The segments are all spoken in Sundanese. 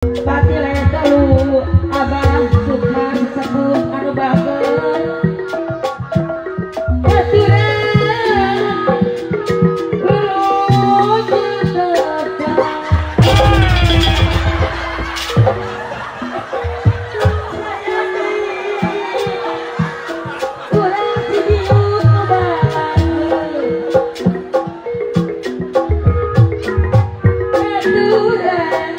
Batile telu abah Sukma sepuh anu bager Baturan wilujeng tepang Urang si biut nu bager Baturan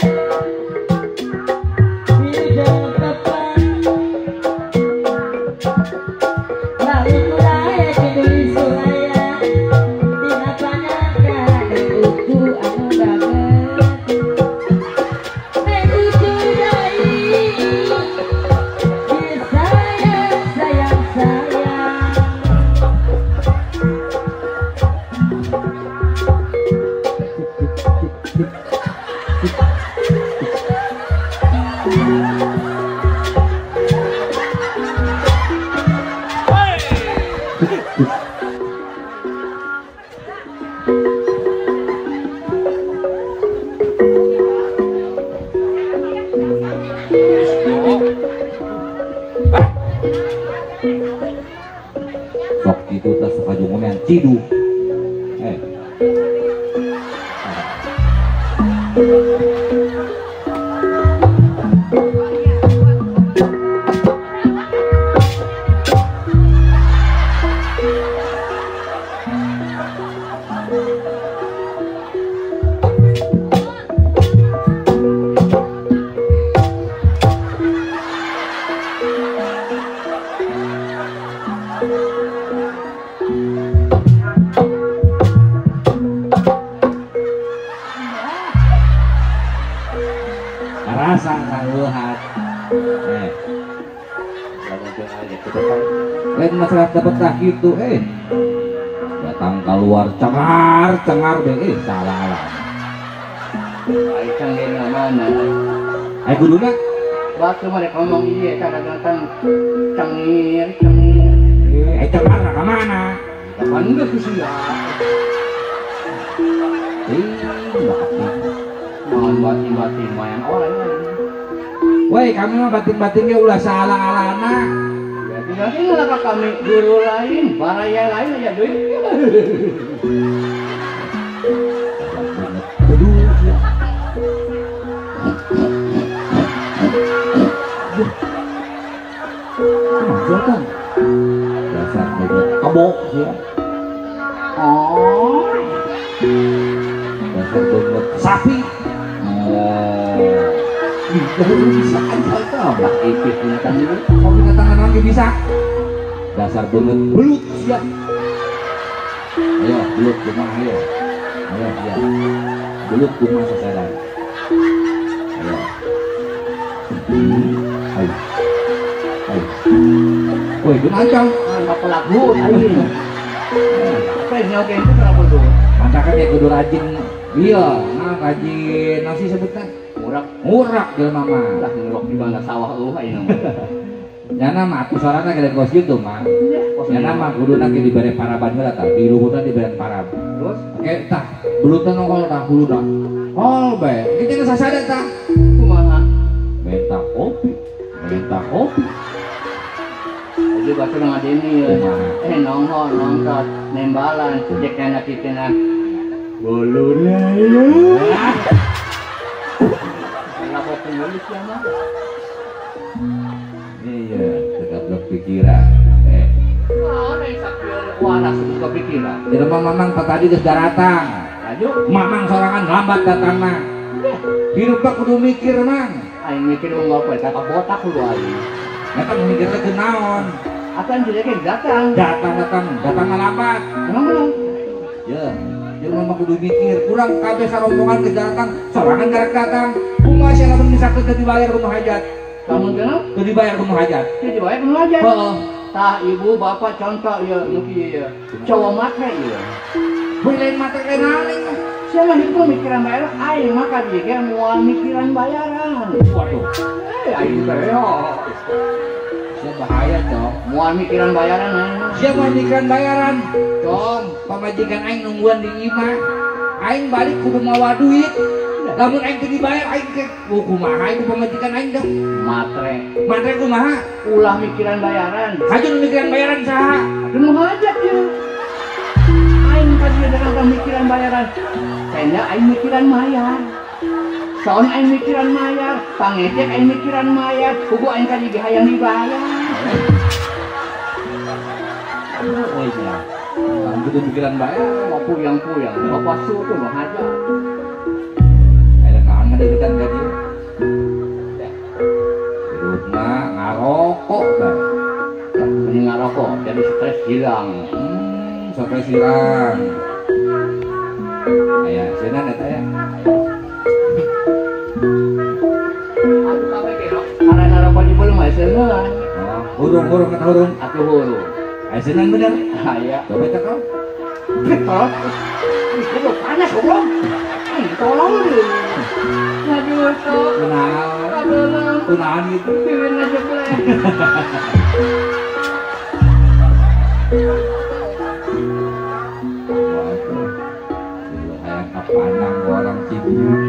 Sok itu tas kajungan cidu. Rasang kaluhat. Lain masalah dapat tak gitu, datang keluar cengar cengar deh, salah lah. Ai cangir mana? Ai kuduna? Waktu mereka ngomong iya, kadang-kadang cangir cangir. Ai cengar ka mana? Kapan geus sia? Naon batin-batin mayan orang. Woi, kami mah batin-batinnya ulah salah-alana. Ya tinggal tinggal ka kami guru lain, baraya lain aja duit. Dasar kebok ya. Oh. Dasar banget sapi. Bisa aja tau lah ipit binatang itu. Kalau binatang lagi bisa. Dasar banget belut siap. Ayo belut kumaha ayo. Ayo siap. Belut kumaha sasaran. Ayo. Ayo. Ayo. Woi, binatang apa lagu aing. Apa yang oke itu kenapa tuh? Mantap ya kudu rajin. Iya, nah rajin nasi sebutnya. Ngurak, ngurak jelema mah. Lah ngurok di mana sawah eueuh ayeuna mah. Nyana mah atuh sorana ge kos kitu mah. Nyana mah kuduna ge dibere paraban heula tah, di luhurna dibere parab. Terus oke tah, belutna nongol tah huluna. Hol bae, kitu sasada tah. Kumaha? Minta kopi, minta kopi. Jadi baca ngadeni ya. Nongol nongkrot nembalan cek kana kitu na. Boluna ieu. Iya, tetap pikiran. Waras buka pikiran. Di rumah mamang tadi geus daratang. Laju, mamang sorangan lambat datangna. Hidup mah kudu mikir, Mang. Aing mikir mah apa eta botak kudu aing. Eta mikirna teu naon. Akan jadi ge datang. Datang datang, datang lambat. Emang belum? Ya, jelema mah kudu mikir. Kurang kabeh sarombongan geus datang, sorangan garek datang. Kumaha sia lamun misalkan teu dibayar kudu hajat. Lamun kenapa? Teu dibayar kudu hajat. Teu dibayar kudu hajat. Heeh. Tah ibu bapak contoh ieu nu kieu ieu. Cowok matre ieu. Mun lain matre lain naon mah. Sia mah hidup mikiran bayaran, aing mah ka dieu ge moal mikiran bayaran. Waduh. Aing teh. Sia bahaya, Cong. Moal mikiran bayaran aing. Sia moal mikiran bayaran. Cong, pamajikan aing nungguan di imah. Aing balik kudu mawa duit. Lamun aing teu dibayar aing teh kumaha aing pamajikan aing dong. Matre. Matre kumaha? Ulah mikiran bayaran. Hajo nu mikiran bayaran saha? Nu hajat ye. Aing ka dieu dagang mikiran bayaran. Kayaknya aing mikiran mayar. Saon aing mikiran mayar, pangejek aing mikiran mayar, pugu aing ka dieu hayang dibayar. Oh iya. Kudu mikiran bayar, mau puyang-puyang, bapak suruh mah hajat. Aya kahan ngadeukeutan ka dieu. Hirup mah ngarokok bae. Mending ngarokok jadi stres hilang. Stres hilang. Aya sieuna eta ya. Aduh kabeh kerok, karena ngarokok di belum mah sieuna. Oh, hurung-hurung kata hurung. Atuh hurung. Aya sieuna bener. Aya. Coba eta kau. Betul. Ih, panas goblok. Ih, tolong deh. Aduh, tok. Kunaon? Kunaon gitu. Bibir ngajeblek. Waduh. Hayang kapanang orang Cibiuk.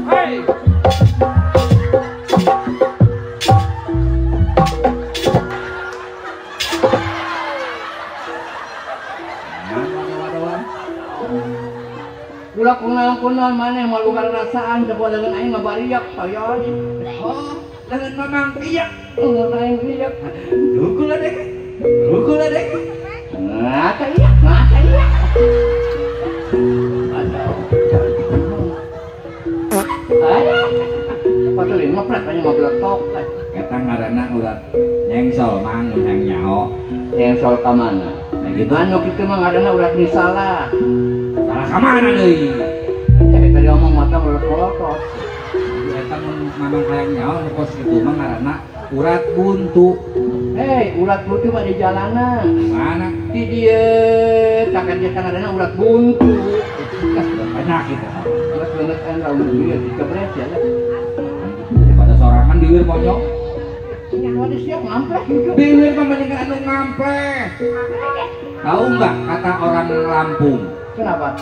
Hei. Ulah kunaon-kunaon maneh malu karasaan coba dengan aing ngabariak toyon. Oh, dengan mamang iyak. Oh, aing iyak. Dukul adek. Dukul adek. Ngata iyak, ngata iyak. Aduh. Ay. Padahal ngepret aja ngabletok. Eta ngaranna urat nyengsol mang mun hayang nyaho. Nyengsol ka mana? Nah gitu. Anu kitu mah ngaranna urat misalah. Salah ka mana deui? Tadi ngomong mata melotot-melotot. Eta mun mamang hayang nyaho nu kos kitu mah ngaranna urat buntu. Hei, urat buntu mah di jalanan. Mana? Di dieu takan dia ngaranna urat buntu. Penyakit eta. Urat banget kan lamun dieu dikebret ya lah. Daripada sorangan diwir monyong. Waduh siap ngampleh gitu. Diwir mah mendingan anu ngampleh. Tahu nggak kata orang Lampung? Kenapa?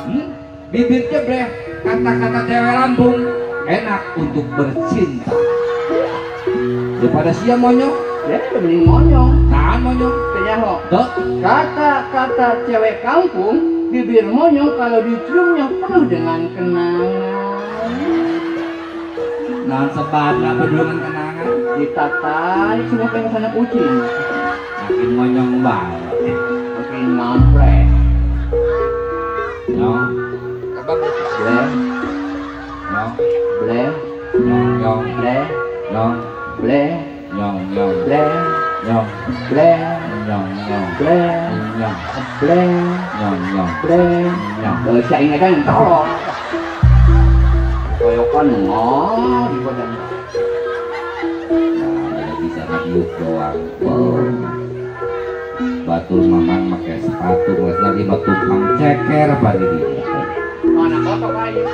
Bibir jebleh, kata-kata cewek Lampung enak untuk bercinta. Daripada sia monyong, ya mending monyong. Naon monyong? Kenyaho. Tuh. Kata-kata cewek kampung, bibir monyong kalau diciumnya penuh dengan kenangan. Naon sebabna penuh dengan kenangan? Ditatai semua pengen sana kucing. Makin monyong bae. Makin ngampleh. Nyong. Bleh. Nyong. Bleh. Nyong nyong. Bleh. Nyong. Bleh. Nyong nyong. Bleh. Nyong. Bleh. Nyong nyong. Bleh. Nyong. Bleh. Nyong nyong. Bleh. Nyong. Sia ingat kan tolong. Koyokan ngomong di badan. Nah, bisa ngadiuk doang. Wow. Batur mamang pakai sepatu, geus lagi mah tukang ceker pagi di. Mana kotok aing.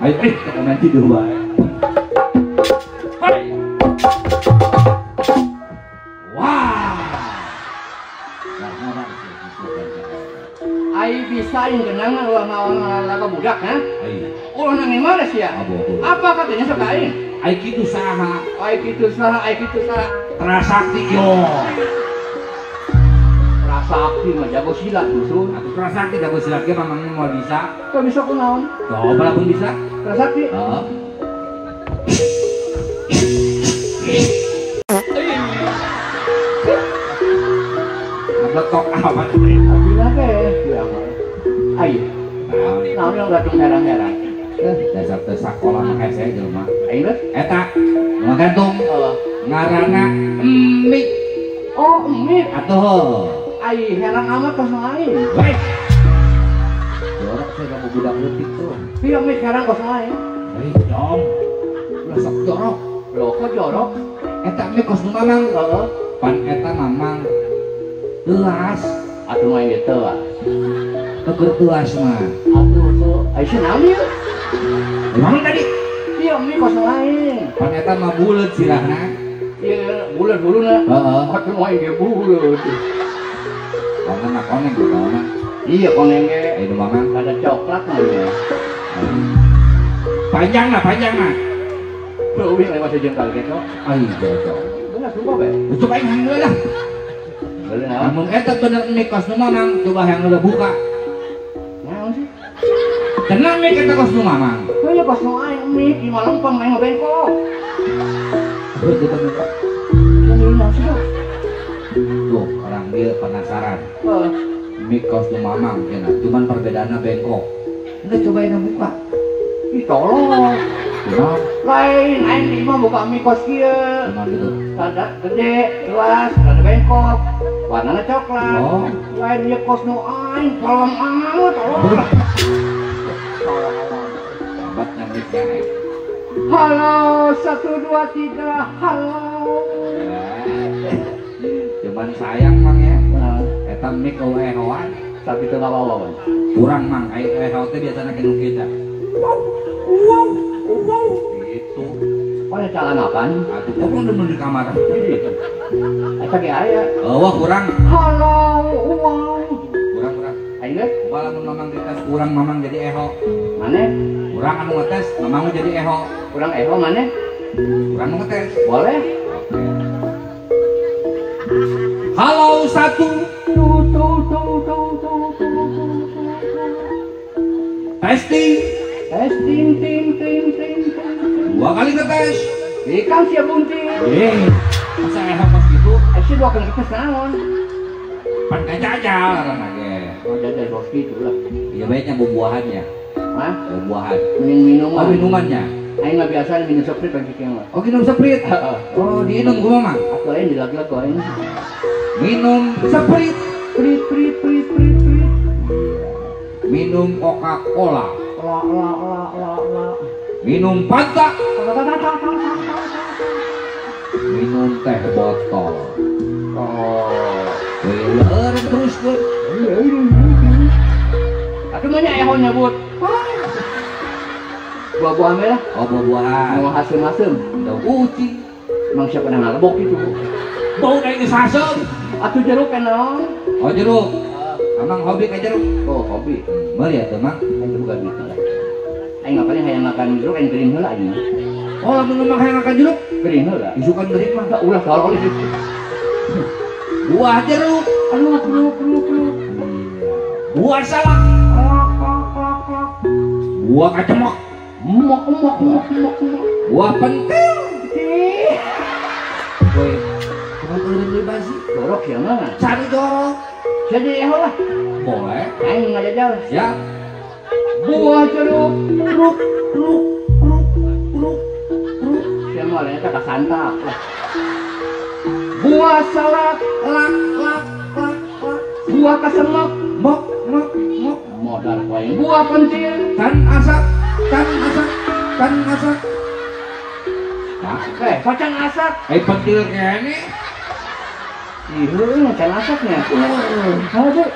Ayo, nanti dua. Hai. Wah. Ai bisa yang kenangan ulah ngalaga budak, ha? Ulah nang mana sih ya? Apa katanya sok aing? Ai kitu saha? Ai kitu saha, ai kitu saha. Prasakti yo. Prasakti mah jago silat musuh. Atuh prasakti jago silat ge mamang moal bisa. Kok bisa kunaon? Coba lamun bisa. Prasakti. Heeh. Ngabletok amat. Abdi teh ya mah. Ayo. Naon yang gatung herang-herang. Dasar teu sakola mah hese jelema. Aing geus eta nu gantung. Ngaranna Emik. Oh, Emik. Atuh. Ai herang amat tos lain. Weh. Jorok saya kamu budak leutik tuh. Iya, Emik herang tos lain. Hei, dong. Ulah sok jorok. Loh kok jorok? Eta mie kos nu mamang. Heeh. Pan eta mamang teuas. Atuh mah ieu teuas. Keur teuas mah. Atuh tuh, ai sia naon ieu? Emang tadi? Ieu mie kos nu lain. Pan eta mah buleut sirahna. Ieu buleut huluna. Heeh. Atuh mah ieu buleut. Koneng mah koneng gitu mah. Iya koneng ge. Ai nu mamang ada coklat mah ieu. Panjang lah, panjang lah. Leuwih lewat sejengkal gitu. Ai jodoh. Bener sumpah be. Coba aing heula lah. Heula naon? Lamun eta bener mie kos nu mamang, coba yang heula buka. Naon sih? Tenang mie eta kos nu mamang. Heuh kos nu aing mie di malempeng aing mah bengkok. Tuh, orang dia penasaran. Mie kos nu mamang cenah, cuman perbedaanna bengkok. Enggak cobain buka. Ih tolong. Kunaon? Lain aing di imah buka mie kos kieu. Kunaon gitu? Rada gede, luas, rada bengkok, warnana coklat. Oh. Lain ieu kos nu aing tolong amat tolong. Hebat nyamiknya aing. Halo, 1 2 3, halo. Cuman sayang mang ya. Eta mie eueuh ehoan. Tapi teu ngawawa. Kurang mang, ai eho teh biasana kitu kita. Wow, wow, wow. Gitu. Oh, ada calon apaan? Atuh ngomong demen di kamar. Eta ge aya. Eueuh kurang. Halo, wow. Kurang kurang. Aing geus kumaha lamun mamang dites kurang mamang jadi eho. Mane? Kurang anu ngetes, mamang jadi eho. Kurang eho mane? Kurang nu ngetes. Boleh. Oke. Halo 1 2 2 2 2 2 2. Testing. Testing ting ting ting ting. 2 kali ngetes. Ikan sia bunting. Masa eho kos gitu? Sia 2 kali ngetes naon? Pan kajajal karena ge. Oh jajal kos gitu lah. Iya baiknya buah-buahannya. Hah? Buah-buahan. Mending minuman. Oh minumannya. Aing mah biasa minum Sprite pagi kieu mah. Oh minum Sprite. Heeh. Oh diinum kumaha mah? Atuh lain dilag-lag ku aing. Minum Sprite. Prit prit prit prit prit. Minum Coca-Cola. La la la la la. Minum Fanta. Ta ta ta ta ta. Minum teh botol. Oh. Beler terus tuh. Atuh mah nya eho nyebut. Buah-buahan lah. Oh buah-buahan. Mau hasem-hasem. Daun kucing. Emang siapa pernah ngalebok gitu? Bau dari geus hasem. Atuh jeruk naon? Oh jeruk. Amang hobi ka jeruk? Oh hobi. Meuli atuh mang. Aing bukan duit lah. Aing ngapain hayang makan jeruk aing gering heula aing. Oh lamun memang hayang makan jeruk? Gering heula. Isukan gering mah. Da ulah tolol itu. Buah jeruk. Aduh kruk kruk kruk. Buah salak. Klak klak klak klak. Buah kacemok. Mok mok mok mok mok. Buah pentil. Ih. Woi, kumaha eureun deui basi? Jorok ya mah. Cari jorok. Jadi eho lah. Boleh. Aing ngajajal. Siap. Buah jeruk. Kruk kruk kruk kruk kruk. Sia mah lain eta kasantap lah. Buah salak. Lak lak lak lak. Buah kasemek. Mok mok mok. Modal ku aing. Buah pentil. Can asak. Can asak. Can asak. Nah, pacan asak. Pentil kene. Ih, can asaknya. Heuh.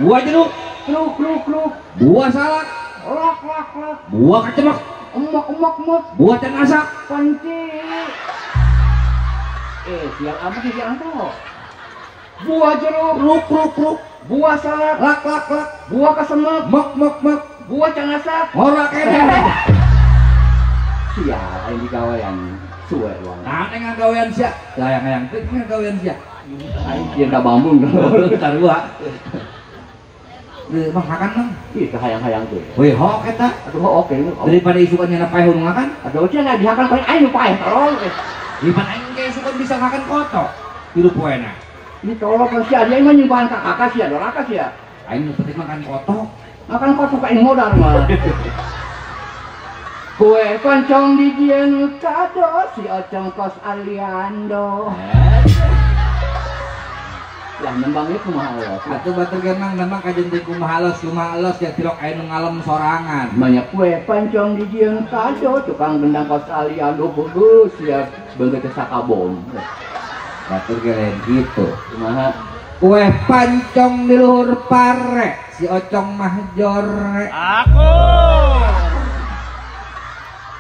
Buah jeruk. Kruk kruk kruk. Buah salak. Lak lak lak. Buah kacemek. Emok emok emok. Buah can asak. Pentil. Siang apa sih siang tuh? Buah jeruk. Kruk kruk kruk. Buah salak. Lak lak lak. Buah kasemek. Mok mok mok. Buah can asak. Ora kene. Sial, aing digawean suwe doang. Nah, aing ngagawean sia. Layang-layang teh ngagawean sia. Aing kieu ka bambung. Sarua. Mah makan mah. Ih, hayang-hayang tuh. Weh, hok eta. Aduh, hok oke. Daripada isukan nyana paeh nu ngakan. Aduh, cenah dihakan paling aing nu paeh tolong. Di aing ge isukan bisa ngakan kotok. Tilu poena. Ini tolong kan sia dia mah nyumpahan ka kakak sia, doraka sia. Aing nu penting makan kotok. Makan kotok aing modal mah. Kue pancong dijieun kado si Ocong kos Aliando. Lah nembang ieu kumaha los. Atuh batur ge mang nembang kajen teh kumaha los ya tilok aya nu ngalem sorangan. Banyak kue pancong dijieun kado tukang gendang kaos ali aduh bagus ya beungeut teh sakabom. Batur ge lain kitu. Kumaha? Kue pancong di luhur pare, si Ocong mah jore. Aku.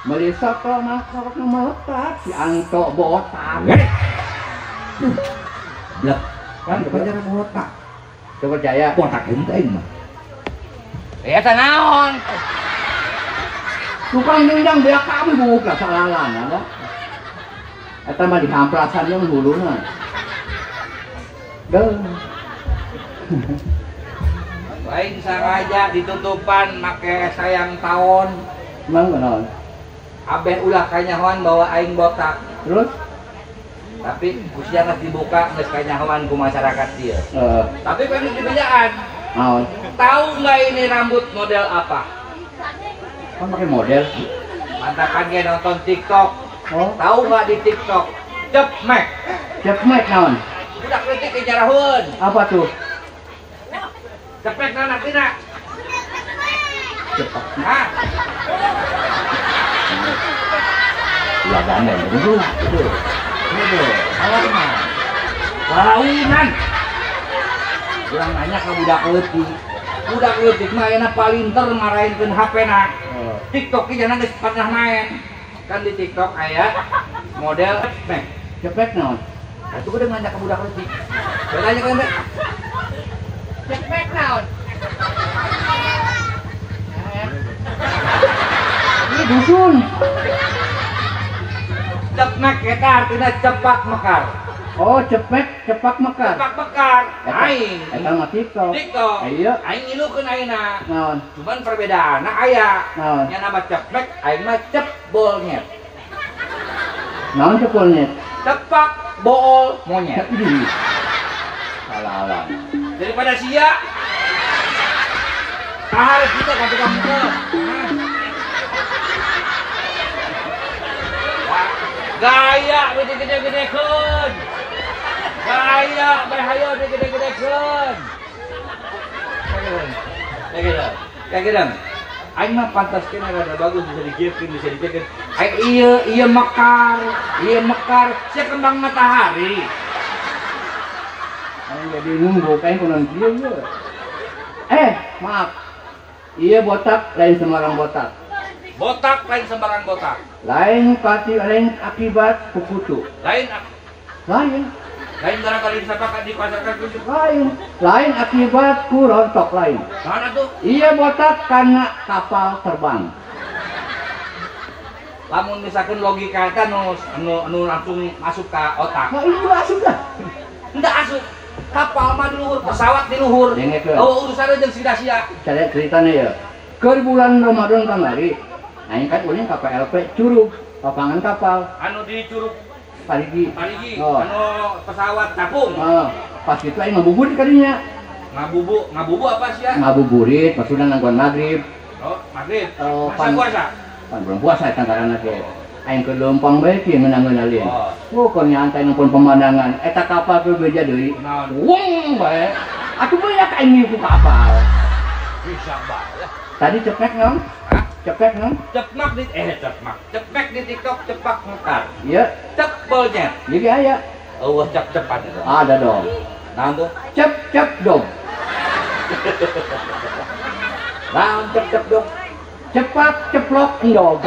Meuli soto mah sok nu melekat, si Anto botak. Blek. Kan pacar botak. Teu percaya? Botak henteu aing mah. Ya teh naon? Tukang gendang beak kami buka salalan ada. Eta mah dihamprasan jeung huluna. Deuh. Lain sengaja ditutupan make sayang taon. Emang naon? Abeh ulah kanyahoan bahwa aing botak. Terus? Tapi usia geus dibuka geus kanyahoan ku masyarakat dieu. Tapi kan dibejaan. Naon? Tahu nggak ini rambut model apa? Kan pakai model. Mantakan ge nonton TikTok. Oh. Tahu nggak di TikTok? Cepmek. Cepmek naon? Budak leutik ge nyaraheun. Apa tuh? Cepmek naon artina? Cepak. Hah? Ya gandeng dulu. Gitu. Awas mah. Launan. Urang nanya ka budak leutik. Budak leutik mah ayeuna palinter marainkeun HP-na. TikTok ge jangan geus pernah main. Kan di TikTok aya model cepmek. Cepmek naon? Atuh geudeung nanya ka budak leutik. Nanya ka ente. Cepmek naon? Ini dusun. Cepmek eta artinya cepak mekar. Oh, cepmek, cepak mekar. Cepak mekar. Aing. Eta mah TikTok. TikTok. Iya. Aing ngilukeun ayeuna. Naon? Cuman perbedaanna aya. Naon? Nya nama cepmek, aing mah cep bolnyet. Naon cep bolnyet? Cepak bool monyet. Salah-salah. Daripada sia. Tahan kita ka tukang mukul. Gaya gede-gede-gedekeun. Gaya bae hayo gede-gede-gedekeun. Kayak gitu. Kayak gitu. Aing mah pantas kena rada bagus bisa digieukeun, bisa dijekeun. Aing ieu mekar, ieu mekar, sia kembang matahari. Aing jadi nunggu kain kunaon kieu ieu. Maaf. Ieu botak lain sembarang botak. Botak lain sembarang botak. Lain pati lain akibat kukutu. Lain lain. Lain gara-gara disapakan dikuasakan kutu. Lain. Lain akibat ku rontok lain. Mana tuh? Iya botak karena kapal terbang. Lamun misalkan logika eta nu langsung masuk ke otak. Nah, itu asup lah. Enggak asup. Kapal mah di luhur, pesawat di luhur. Oh, urusannya jeung sia-sia. Saya ceritanya ya. Keur bulan Ramadan kamari, aing kan ulin ka PLP Curug, lapangan kapal. Anu di Curug Parigi. Parigi. Oh. Anu pesawat capung. Heeh. Pas itu aing ngabuburit kadinya. Ngabubu apa sih ya? Ngabuburit, maksudna nangguan magrib. Oh, magrib. Oh, masa puasa? Pan bulan puasa eta ngaranna ge. Aing keur leumpang bae kieu ngeunang-ngeunalin. Oh. Oh, keur nyantai nonton pemandangan. Eta kapal keur beja deui. Naon? Wung bae. Atuh beak aing ku kapal. Bisa bae. Tadi cepek naon? Hah? Cepek naon? Cepmak di cepmak. Cepmek di TikTok cepak mekar. Iya. Cep bolnya. Jadi aya. Eueuh cep-cepan itu. Ada dong. Naon tuh? Cep-cep dong. Naon cep-cep dong? Cepak ceplok endog.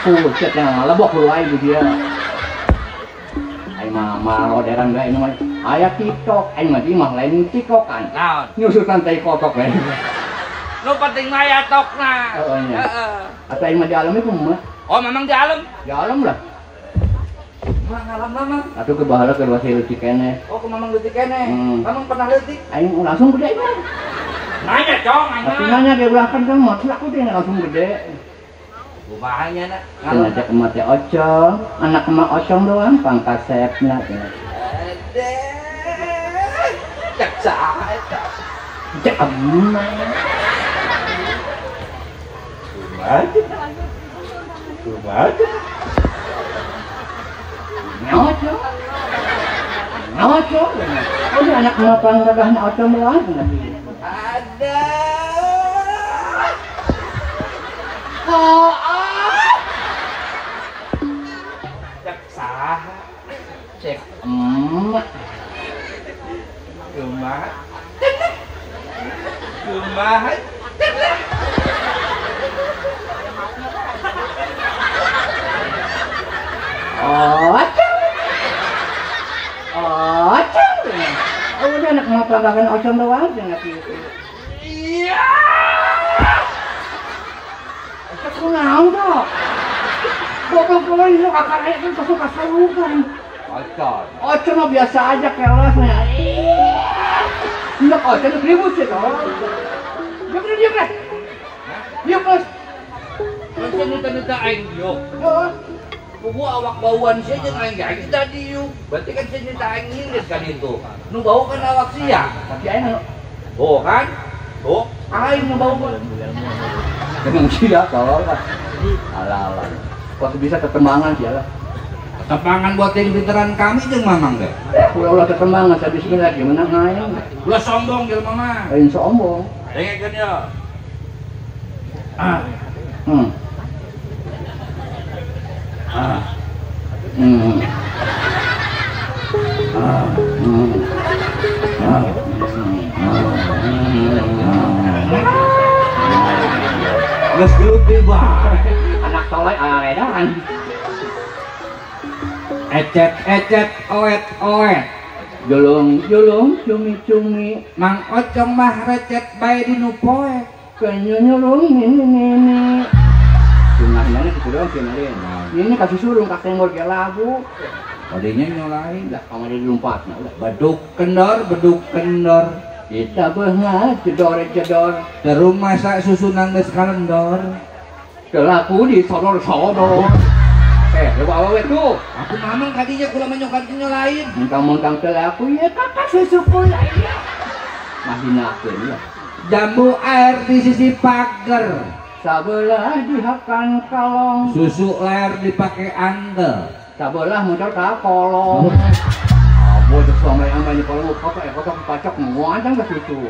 Pucet yang lebok lu aing di dia. Aing mah maroderan bae ini mah. Aya TikTok, aing mah di mah lain TikTokan. Naon? Nyusutan tai kotok lain. Nu penting mah aya tokna. Heeh nya. Heeh. Atau aing mah di alam ieu kumaha? Oh, memang di alam? Di alam lah. Mah ngalam mamang. Atuh ke baheula keur masih leutik keneh. Oh, ke mamang leutik keneh. Mamang pernah leutik? Aing langsung gede mah. Nanya dong, aing mah. Tapi nanya ge ulah kan kan maksud aku teh langsung gede. Kumaha nya na? Ngajak emak teh ocong, anak emak ocong doang pangkasepna cenah. Ade. Cek saha eta? Cek emak. Kumaha? Kumaha? Ngocok. Ocon. Oh, anak mapang gagahna Ocon doang. Ada. Oh, ah. Cek saha? Cek emak. Kumaha? Kumaha? Ocon. Ocon. Oh, udah anak mau pelanggan Ocon doang jangan gitu. Iya. Aku naon toh. Goblok-goblok ini kakak aya kan suka sarukan. Ocon. Ocon mah biasa aja kelosnya. Enggak Ocon ribut sih toh. Diam diam lah. Diam kelas. Macam nuta-nuta aing diuk. Heeh. Kubu awak bauan sia jeung aing ge aing tadi diuk. Berarti kan sia nyita aing nyindir kan itu. Nu bau kan awak sia. Tapi aing anu. Tuh kan? Tuh, aing nu bau kan. Emang sia tolol lah. Alah-alah. Waktu bisa ketembangan sia lah. Ketembangan buat yang pinteran kami jeung mamang deh. Ulah-ulah ketembangan saya bismillah gimana aing. Ulah sombong jelema mah. Lain sombong. Dengekeun ya. Ah. Hmm. Ah. Hmm. Ah. Hmm. Ah. Geus gelut deui bae. Anak toleh edan. Ecet ecet oet oet. Julung julung cumi cumi. Mang Ocong mah recet bae di nu poe. Kenyunyurung nini nini. Cungahnya kitu doang sih meureun. Ini kasih surung ka tenggor ge lagu. Kodenya nyolain lah kamari lumpatna ulah. Beduk kendor, beduk kendor. Kita beungat jedor-jedor. Terus masak susunan geus kalendor. Teu laku disodor-sodor. Loba awewe tuh. Aku mamang kadinya kula mah nyokan nyolain. Mentang-mentang teu laku ieu kakak susu kula ieu. Mahinakeun ya. Jambu air di sisi pagar. Sabelah dihakan kalong. Susu ler dipakai anggel. Sabelah motor ka kolong. Abo geus amai-amai di kolong kotok kotok pacok muan ka susu.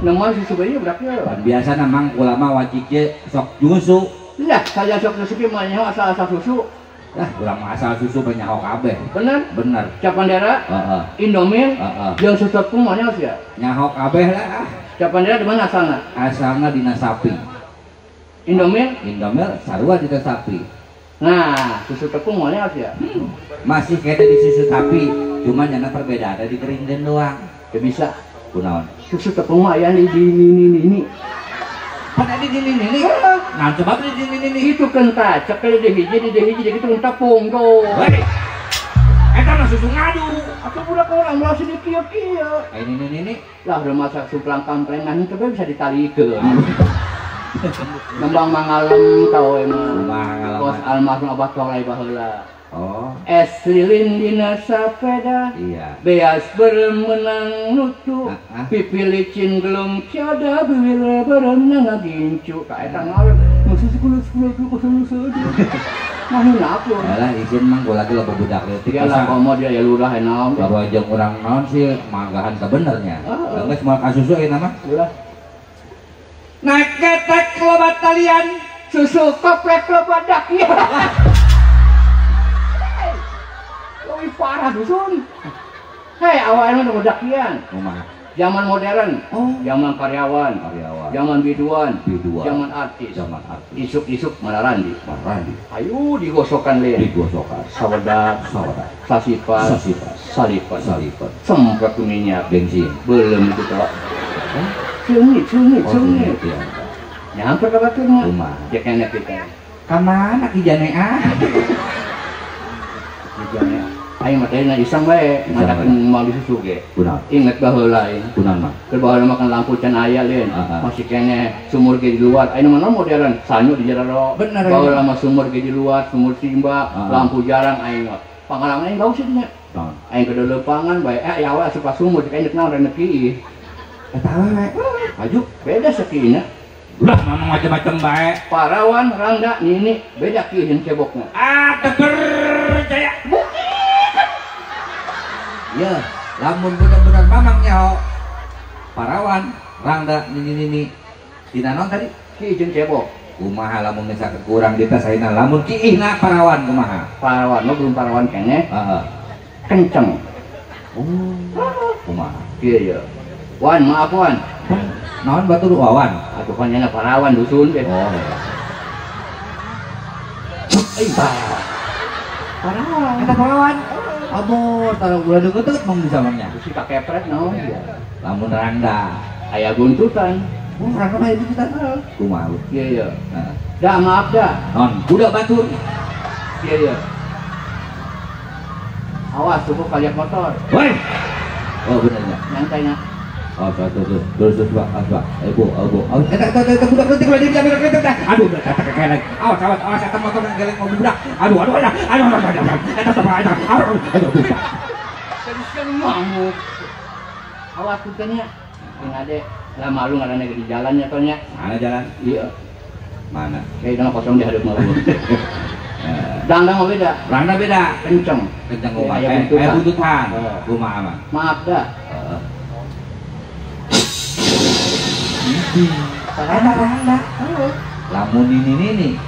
Nemuan susu bae budak ieu. Biasana mang kula mah wajib ge sok nyusu. Lah, saya sok nyusu ge mah nyaho asal-asal susu. Lah, urang mah asal susu mah nyaho kabeh. Bener? Bener. Cap Bandera? Heeh. Indomie? Heeh. Jeung susu tepung mah nyaho sia. Nyaho kabeh lah. Cap Bandera di mana asalna? Asalna dina sapi. Indomie? Indomie sarua dina sapi. Nah, susu tepung mah nyaho sia. Masih kena di susu sapi, cuman nyana perbedaan di keringden doang. Ya bisa. Kunaon? Susu tepung mah aya di ini. Pan di ini. Nah, coba di ini. Itu kenta, cekel di hiji gitu tepung tuh. Hei. Eta mah susu ngadu. Atuh budak urang moal sini kieu-kieu. Ini. Lah udah masak suplang kamprengan itu bisa ditalikeun. Nembang mangalem tau emang. Kos almarhum Abah Tolai baheula. Oh. Es lilin dina sapeda. Iya. Beas beremenang nutu. Pipi licin gelung tiada bibir berenang ngagincu. Ka eta ngalem. Musuh kulo. Mahina aku. Alah izin mang gua lagi loba budak leutik. Iyalah komo dia ya lurah naon. Bawa jeung urang naon sih manggahan sabenernya. Geus moal kasusu ayeuna mah. Ulah. Naik ketek loba talian, susu koplek loba dakian. Lebih parah dusun. Hei, awalnya udah dakian. Kumaha? Zaman modern, oh. Zaman karyawan, zaman biduan, zaman artis, isuk-isuk malarandi. Ayo digosokan lian. Digosokan. Sawedak, sasipan, salipan, semprot minyak, bensin, belum itu toh. Cungit. Nyamper ke baturnya. Kumaha? Cek enak kita. Ka mana ki jane ah? Ki jane. Aing mah teh iseng bae, ngadakeun moal disusu ge. Kunaon? Inget baheula aing. Kunaon mah? Keur baheula makan lampu can aya lin. Masih keneh sumur ge di luar. Ayeuna mah modern, sanyu di jero. Bener. Baheula mah sumur ge di luar, sumur timba, lampu jarang aing mah. Pangalaman aing bau sih nya. Aing ke leupangan bae ya we asup ka sumur cek aing naon renek ieu. Eta we. Maju beda sakieu. Ulah ngomong macam-macam bae. Parawan rangda nini beda kieu cebokna. Ah, teu percaya. Ya, Lamun bener-bener mamang nyaho parawan rangda nini-nini tina naon tadi? Ki jeung cebok. Kumaha lamun misalkan kurang dites ayeuna lamun kiihna parawan kumaha? Parawan mah belum parawan keneh. Heeh. Kenceng. Oh, kumaha? Kieu ye. Wan, maaf Wan. Naon batur wawan? Atuh kan nya parawan dusun teh. Oh. Eh, parawan. Eta parawan. Abo, taruh ulah deukeut mong bisa mangnya. Si kakepret naon dia. Lamun rangda aya buntutan. Oh, rangda mah aya buntutan. Kumaha? Iya iya. Heeh. Dah maaf dah. Non, budak batur. Iya iya. Awas cukup kaliak motor. Woi. Oh, benernya. Nyantainya. Oh, terus terus Pak, Pak. Ibu, ibu. Eta eta eta budak leutik ulah diambil leutik teh. Aduh, eta kekelek. Awas, awas, awas eta motor geleng mobil budak. Aduh, aduh, aduh. Aduh, aduh, aduh. Eta teh eta. Aduh, aduh. Terus ngamuk. Awas tutanya. Yang ade lah malu ngaranna di jalannya tonya. Mana jalan? Iya. Mana? Kayak kosong di hadap mah. Rangda mah beda. Rangda beda. Kenceng. Kenceng kumaha? Aya buntutan. Kumaha mah? Maaf dah. Heeh. Eta rangda. Lamun nini-nini.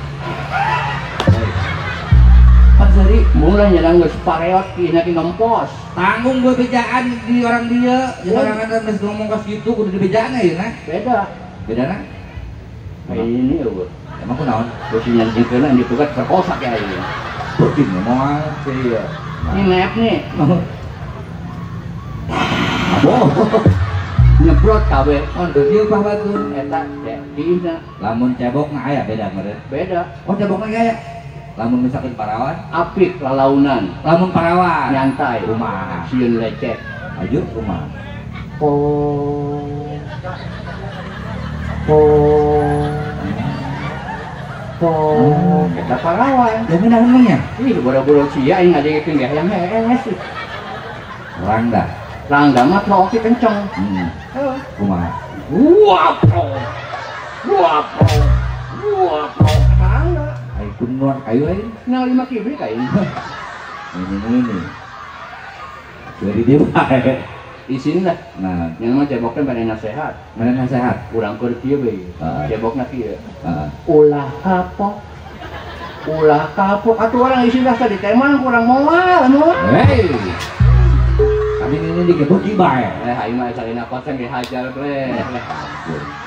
Pan seuri mulai nyadang geus pareot kieu ki ngempos. Tanggung gue bejaan di orang dia. Jadi orang ada geus ngomong kos kitu kudu dibejaan ayeuna. Beda. Bedana? Kayak ini eueuh. Emang kunaon? Geus nyanjikeun yang ditugas perkosa kayak ayeuna. Beuting moal. Iya. Ini map nih. Abo. Nyebrot kabeh. Oh, dieu pah batur. Eta teh diina. Lamun cebok mah aya beda meureun. Beda. Oh, cebok mah aya. Lamun misalkan parawan, apik lalaunan. Lamun parawan nyantai. Kumaha? Sieun lecet. Aju kumaha? Po. Po. Po. Eta parawan. Da ngeunah nya? Ih, boro-boro sia aing ngadegekeun ge hayang hees. Rangda. Rangda mah oke kenceng. Heeh. Kumaha? Wah, po. Wah, po. Wah, po. Rangda. Ai kunuan kayu lain. Nang 5 kibrik aing. Ini. Jadi dia bae. Isin lah. Nah, yang mah cebokna bade nasehat. Bade nasehat. Urang keur kieu bae. Cebokna kieu. Heeh. Ulah kapok. Ulah kapok atuh orang isin rasa diteman kurang moal, moal. Hei. Tapi ini digebuk bae. Eh, aing mah salina koseng dihajar bre.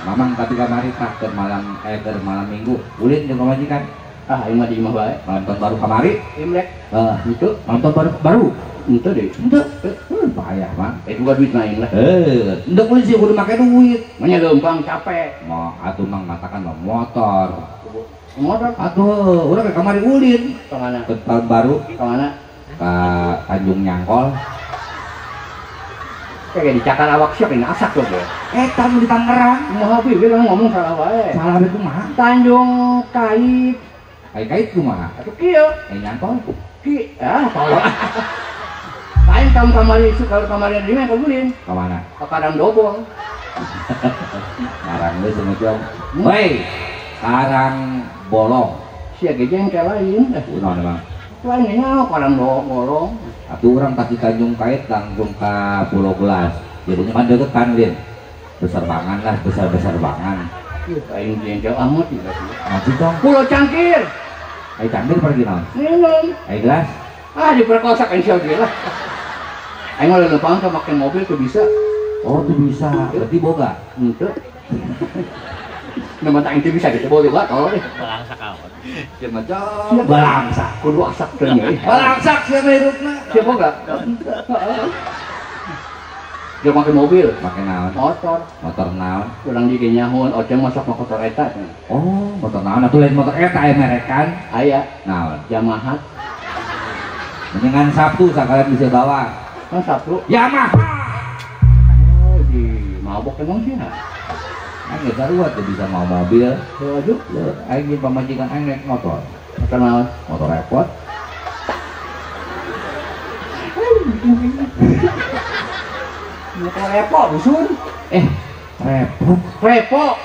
Mamang tapi kamari tah keur malam keur malam Minggu ulin jeung pamajikan. Ah, aing mah di imah bae. Malam tahun baru kamari. Imlek. Heeh, gitu. Malam tahun baru. Henteu deui. Henteu. Bahaya mah. Juga duit main lah. Henteu ulin sih kudu make duit. Manya leumpang capek. Mau atuh mang matakan mah motor. Motor atuh urang ke kamari ulin. Ka mana? Ke tahun baru. Ka mana? Ka Tanjung Nyangkol. Kayak dicakar awak siap ini asak loh gue. Eta nu di Tangerang. Kumaha bi ngomong salah wae. Salah we kumaha? Tanjung Kait. Kait kumaha? Atuh kieu. Nyangkol. Ki, ah tolong. Lain kamu kamari itu kalau kamari di mana ulin? Ka mana? Ka Karang Dobong. Karang geus semujong. Woi, Karang Bolong. Sia ge jengkel lain. Kunaon emang? Lain nya Karang Bolong. Atuh urang tadi Tanjung Kait langsung ke Pulau Gelas. Jadinya kan deket kan, Lin. Besar banget lah, besar-besar banget. Ih, aing jengkel amat juga. Masih dong. Pulau Cangkir. Ai cangkir pergi naon? Minum. Ai gelas. Ah, diperkosa kan sia ge lah. Aing mah leumpang ka make mobil tuh bisa. Oh, tuh bisa. Berarti boga. Henteu. Memang tak bisa gitu boga tolong deh. Balangsak amat. Ya macam balangsak. Kudu asak teh nya. Balangsak sia mah hirupna. Sia boga. Dia make mobil, make naon? Motor. Motor naon? Urang di ge nyahun, oceng masak motor eta. Oh, motor naon atuh lain motor eta aya merekan. Aya. Naon? Yamaha. Mendingan Sabtu sakalian bisa bawa. Kan Sabtu? Yamaha. Oh, di mabok emang sih. Aing geus sarua teu bisa mau mobil. Aduh, aing jeung pamajikan aing naik motor. Motor naon? Motor repot. Motor repot dusun. Repot. Repot.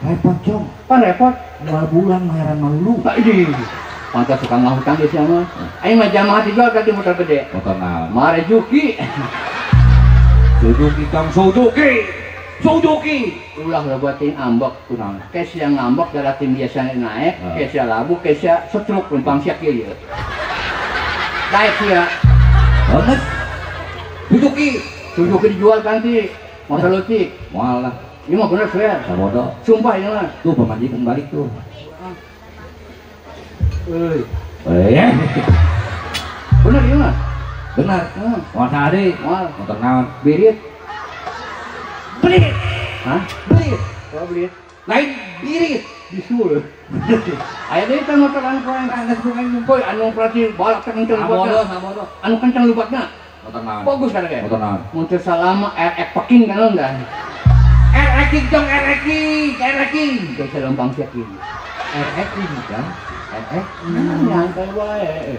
Repot jong. Pan repot. 2 bulan bayaran malu. Ini. Pantas suka ngahutang di siapa? Aing mah jamaah dijual tadi motor gede. Motor naon? Marejuki. Suzuki Kang Suzuki. Suzuki. Ulah lebatin ambek kunaon. Kesia ngambek daratin biasanya naik, kesia labu, kesia setruk lempang sia kieu ieu. Daek sia. Lemes. Suzuki. Suzuki dijual ganti. Motor leutik. Moal lah. Ieu mah bener swear. Sabodo. Sumpah ieu mah. Tuh pamajikan balik tuh. Euy. Eh. Bener ieu mah. Bener. Moal saha deui? Moal. Motor naon? Birit. Berit. Hah? Berit. Oh, berit. Lain birit. Bisul. Aya deui teh motor anu poe geus bukan poe anu berarti balak teh kenceng lubatna. Sabodo. Anu kenceng lubatna. Motor naon? Bagus kan ge. Motor naon? Mun teu salama RX Peking kan dah. RX King dong, RX King, RX King. Geus lempang sia kieu. RX King kan? RX. Nyantai wae.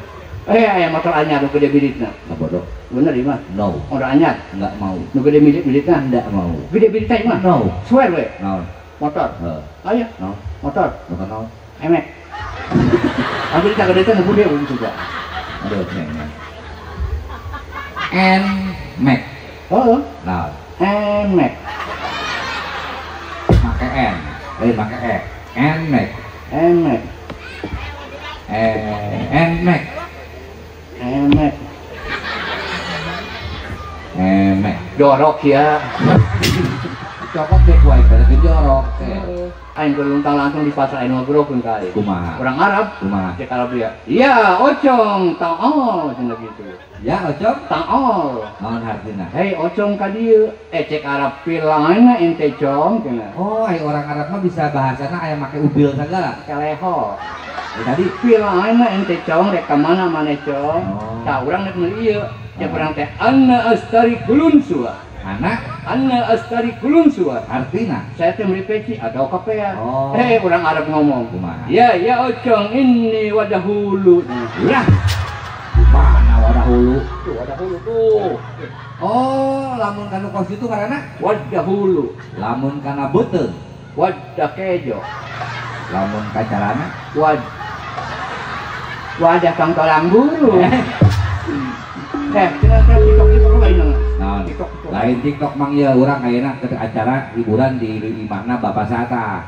Aya motor anyar nu gede biritna. Sabodo. Bener ieu mah? No. Motor anyar? Enggak mau. Nu gede biritna? Enggak mau. Gede biritna ieu mah? No. Swear we. Naon? Motor. Heeh. Aya. No. Motor. Motor naon? Emek. Abi tak gede teh nu gede juga. Aduh, cengeng. N Mac. Heeh. Naon? N Mac. Make N. Lain make E. N Mac. N Mac. N Mac. Emek. Emek. Jorok ya. Cokot deh kuai pada jorok. Aing geluntang langsung di pasar aing ngobrolkeun ka aing. Kumaha? Orang Arab. Kumaha? Cek Arab dia. Iya, ocong ta'ol cenah gitu. Ya, ocong ta'ol. Naon hartina? Hei, ocong ka dieu. Cek Arab pilangna ente cong cenah. Oh, ai orang Arab mah bisa bahasana aya make ubil sagala. Keleho. Tadi pilangna ente cong rek ka mana maneh cong. Oh. Tah urang rek meuli ieu. Cek urang teh anna astari kulun sua. Anak anna astari kulun sua. Artina saya teh meuli peci atau kapea. Oh. Hei, orang Arab ngomong. Kumaha? Ya, ya ocong ini wadah hulu. Lah. Mana wadah hulu? Tuh wadah hulu tuh. Oh, lamun kana kos itu ngaranna wadah hulu. Lamun kana beuteung wadah kejo. Lamun ka calana wadah kang tolang buru. Cenah teh TikTok lain. Naon? Lain TikTok mang ieu urang ayeuna ke acara hiburan di imahna Bapak Sata.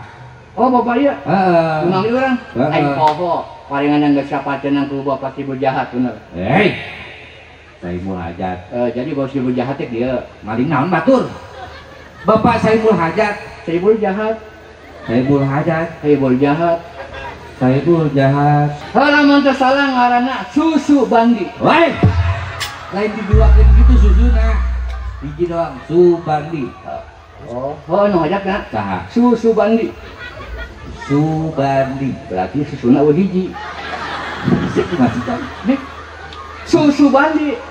Oh, Bapak ieu? Heeh. Memang ieu urang? Aing poho, palingan geus sapaceunang ku Bapak Sibul Jahat bener. Hei. Saimul Hajat. Jadi Bapak Sibul Jahat teh dieu. Maling naon batur? Bapak Saimul Hajat. Saimul Jahat. Saimul Hajat. Saimul Jahat. Saimul Jahat. Lamun teu salah ngaranna Susu Bandi. Woi. Lain diduakeun gitu susuna. Hiji doang Subandi. Oh, oh nu hajatna. Saha? Susu Bandi. Subandi. Berarti susuna eueuh hiji. Sik masih kan? Dik. Susu Bandi.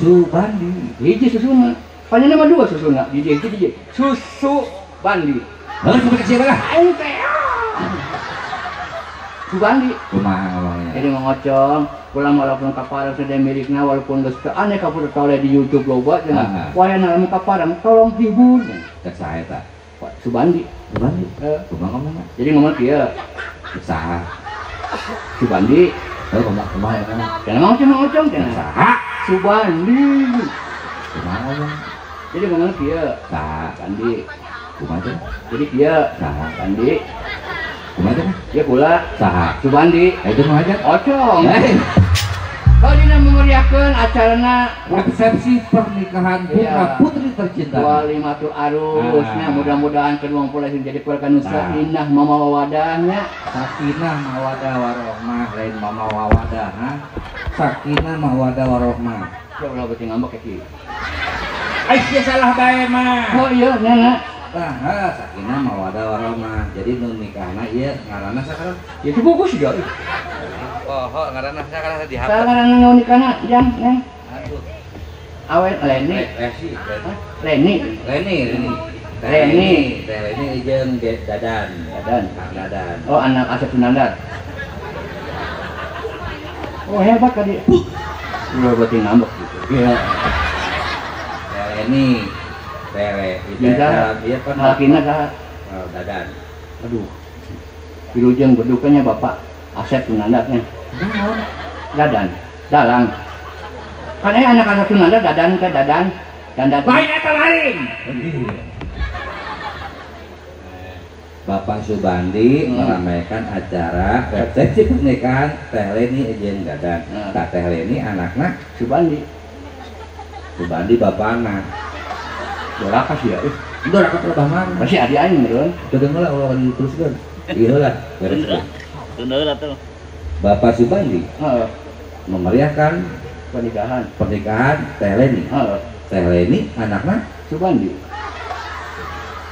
Subandi. Hiji susuna. Panjangna mah dua susuna. Hiji hiji hiji. Susu Bandi. Heuh, coba ka siapa lah? Aing teh. Subandi. Kumaha ngomongnya? Jadi ngocong, pulang walaupun kaparang sudah milikna walaupun geus teu aneh kapur tole di YouTube loba cenah. Wayahna lamun kaparang tolong hibur. Cek saha eta? Subandi. Subandi. Kumaha ngomongna? Jadi ngomong kieu. Cek saha? Subandi. Heuh, kumaha kumaha ngomongna? Cenah ngocong ngocong cenah. Cek saha? Subandi. Kumaha ngomong? Jadi ngomong kieu. Saha? Bandi. Kumaha teh? Jadi kieu. Saha? Bandi. Kumaha teh? Ya kula. Saha? Subandi. Itu nu hajat? Ocong. Kalau dina memeriahkeun acarana resepsi pernikahan putra putri tercinta. Walimatul arusnya mudah-mudahan kedua mempelai menjadi keluarga nu sakinah mawadahnya. Sakinah mawadah warohmah lain mama wawadah, ha? Sakinah mawadah warohmah. Ya ulah beuting ngambek kieu. Ai sia salah bae mah. Oh iya nya. Tah, sakinah mawadah warohmah. Jadi nu nikahna ieu ngaranna sakarang? Ya itu bagus juga. Oh, ngaranna sakarang dihapus. Sakarang nu nikahna jang neng. Aduh. Awet Leni. Leni. Leni, Leni. Leni. Leni jeung Dadan. Dadan. Kang Dadan. Oh, anak Asep Sunandar. Oh, hebat tadi. Udah berarti ngambek gitu. Iya. Leni. Lele, iya kan lakina saha? Dadan. Aduh. Wilujeng bedukanya Bapak Asep Sunandarnya. Dadan, dalang. Kan anak Asep Sunandar Dadan ke Dadan. Dandan. Lain eta lain. Bapak Subandi meramaikan acara resepsi pernikahan Teh Leni jeung Dadan. Tah Teh Leni anakna Subandi. Subandi bapana. Doraka sih ya. Doraka ka mana? Masih adi aing meureun. Teu heula ulah diteruskeun. Ieu heula beres. Bener atuh. Bapak Subandi memeriahkan pernikahan Teh Leni. Teh Leni anakna Subandi.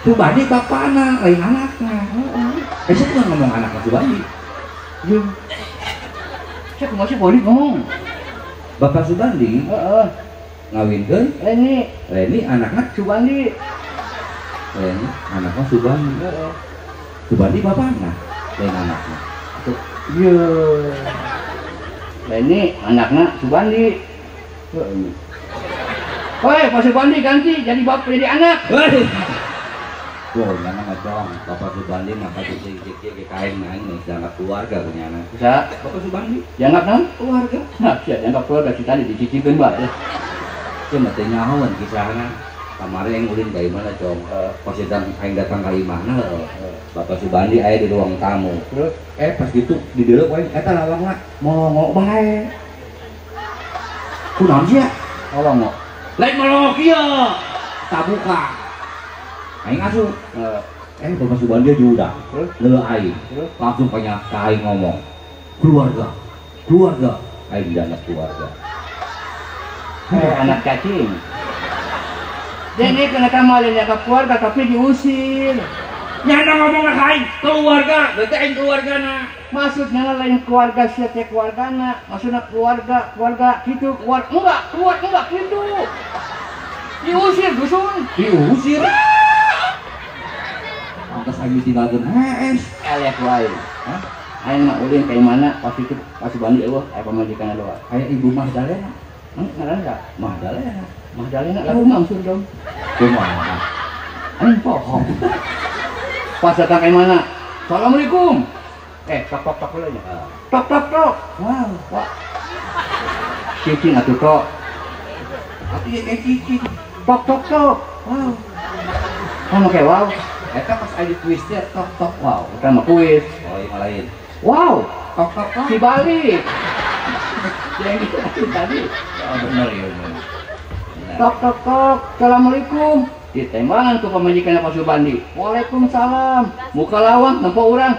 Subandi bapana lain anakna. Heeh. Saya ngomong anakna Subandi. Iya. Saya kumaha sih boleh ngomong. Bapak Subandi heeh ngawinkeun Leni. Leni anakna Subandi. Leni anakna Subandi. Heeh. Subandi bapana lain anakna. Iya. Leni anakna Subandi. Heeh. Woi, Pak Subandi ganti jadi bapak jadi anak. Woi. Wah, nyana ngacong. Bapak Subandi maka cek kain main nih, dianggap keluarga punya anak. Bisa? Bapak Subandi dianggap non? Keluarga. Nah, sia dianggap keluarga si tadi dicicipin bae. Cuma teh nyahoan kisahna. Kamari yang ulin ka imahna, Cong. Pas datang aing datang ka imahna, Bapak Subandi aya di ruang tamu. Terus pas gitu di dieu aing eta lawangna molongok bae. Kunaon sia? Molongok. Lain molongok ieu. Tabuka. Aing asup. Bapak Subandi diudah. Leuh aing. Langsung banyak ka aing ngomong. Keluarga. Keluarga. Aing dianggap keluarga. Anak cacing. Jadi kena kamalin ya ke keluarga tapi diusir. Nyana ngomong ka aing keluarga, berarti aing keluargana. Maksudnya lain keluarga sia teh keluargana, maksudnya keluarga, keluarga gitu, keluar enggak gitu. Diusir dusun. Diusir. Pantes aing ditinggalkeun hees. Eleh wae. Hah? Aing mah ulin ka mana pas itu pas Subandi eueuh aya pamajikanna doa. Aya Ibu Mahdalena. Ngaranna saha? Mahdalena. Mahdalena lalu mangsur dong. Kumaha? Aing poho. Pas datang ka mana? Assalamualaikum. Tok tok tok heula nya. Tok tok tok. Wow. Wah. Cicing atuh tok. Atuh ye cicing. Tok tok tok. Wow. Kan oke wow. Eta pas aya twistnya tok tok wow. Eta mah kuis. Oh, yang lain. Wow. Tok tok tok. Dibalik. Yang itu tadi. Oh, bener ya, bener. Tok tok tok. Assalamualaikum. Ditembangan ku pamajikan Pak Subandi. Waalaikumsalam. Muka lawang nempo urang.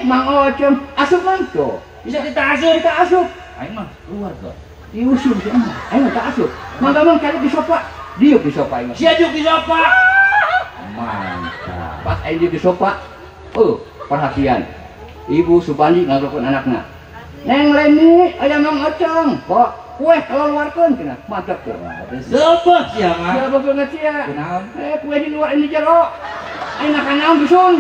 Mang Ocem, asup mang tuh. Bisa kita asup, kita asup. Aing mah keluarga. Diusir sih mah. Aing mah tak asup. Mangga mang kali di sofa. Diuk di sofa aing mah. Sia diuk di sofa. Mantap. Pas aing diuk di sofa, oh, perhatian. Ibu Subandi ngagelkeun anakna. Neng Leni, aya Mang Oceng. Kok kue kalau luarkeun cenah. Mantap tuh. Seupeuh sia mah. Sia banget sia. Kunaon? Kue di luar ini jero. Aing makan naon dusun.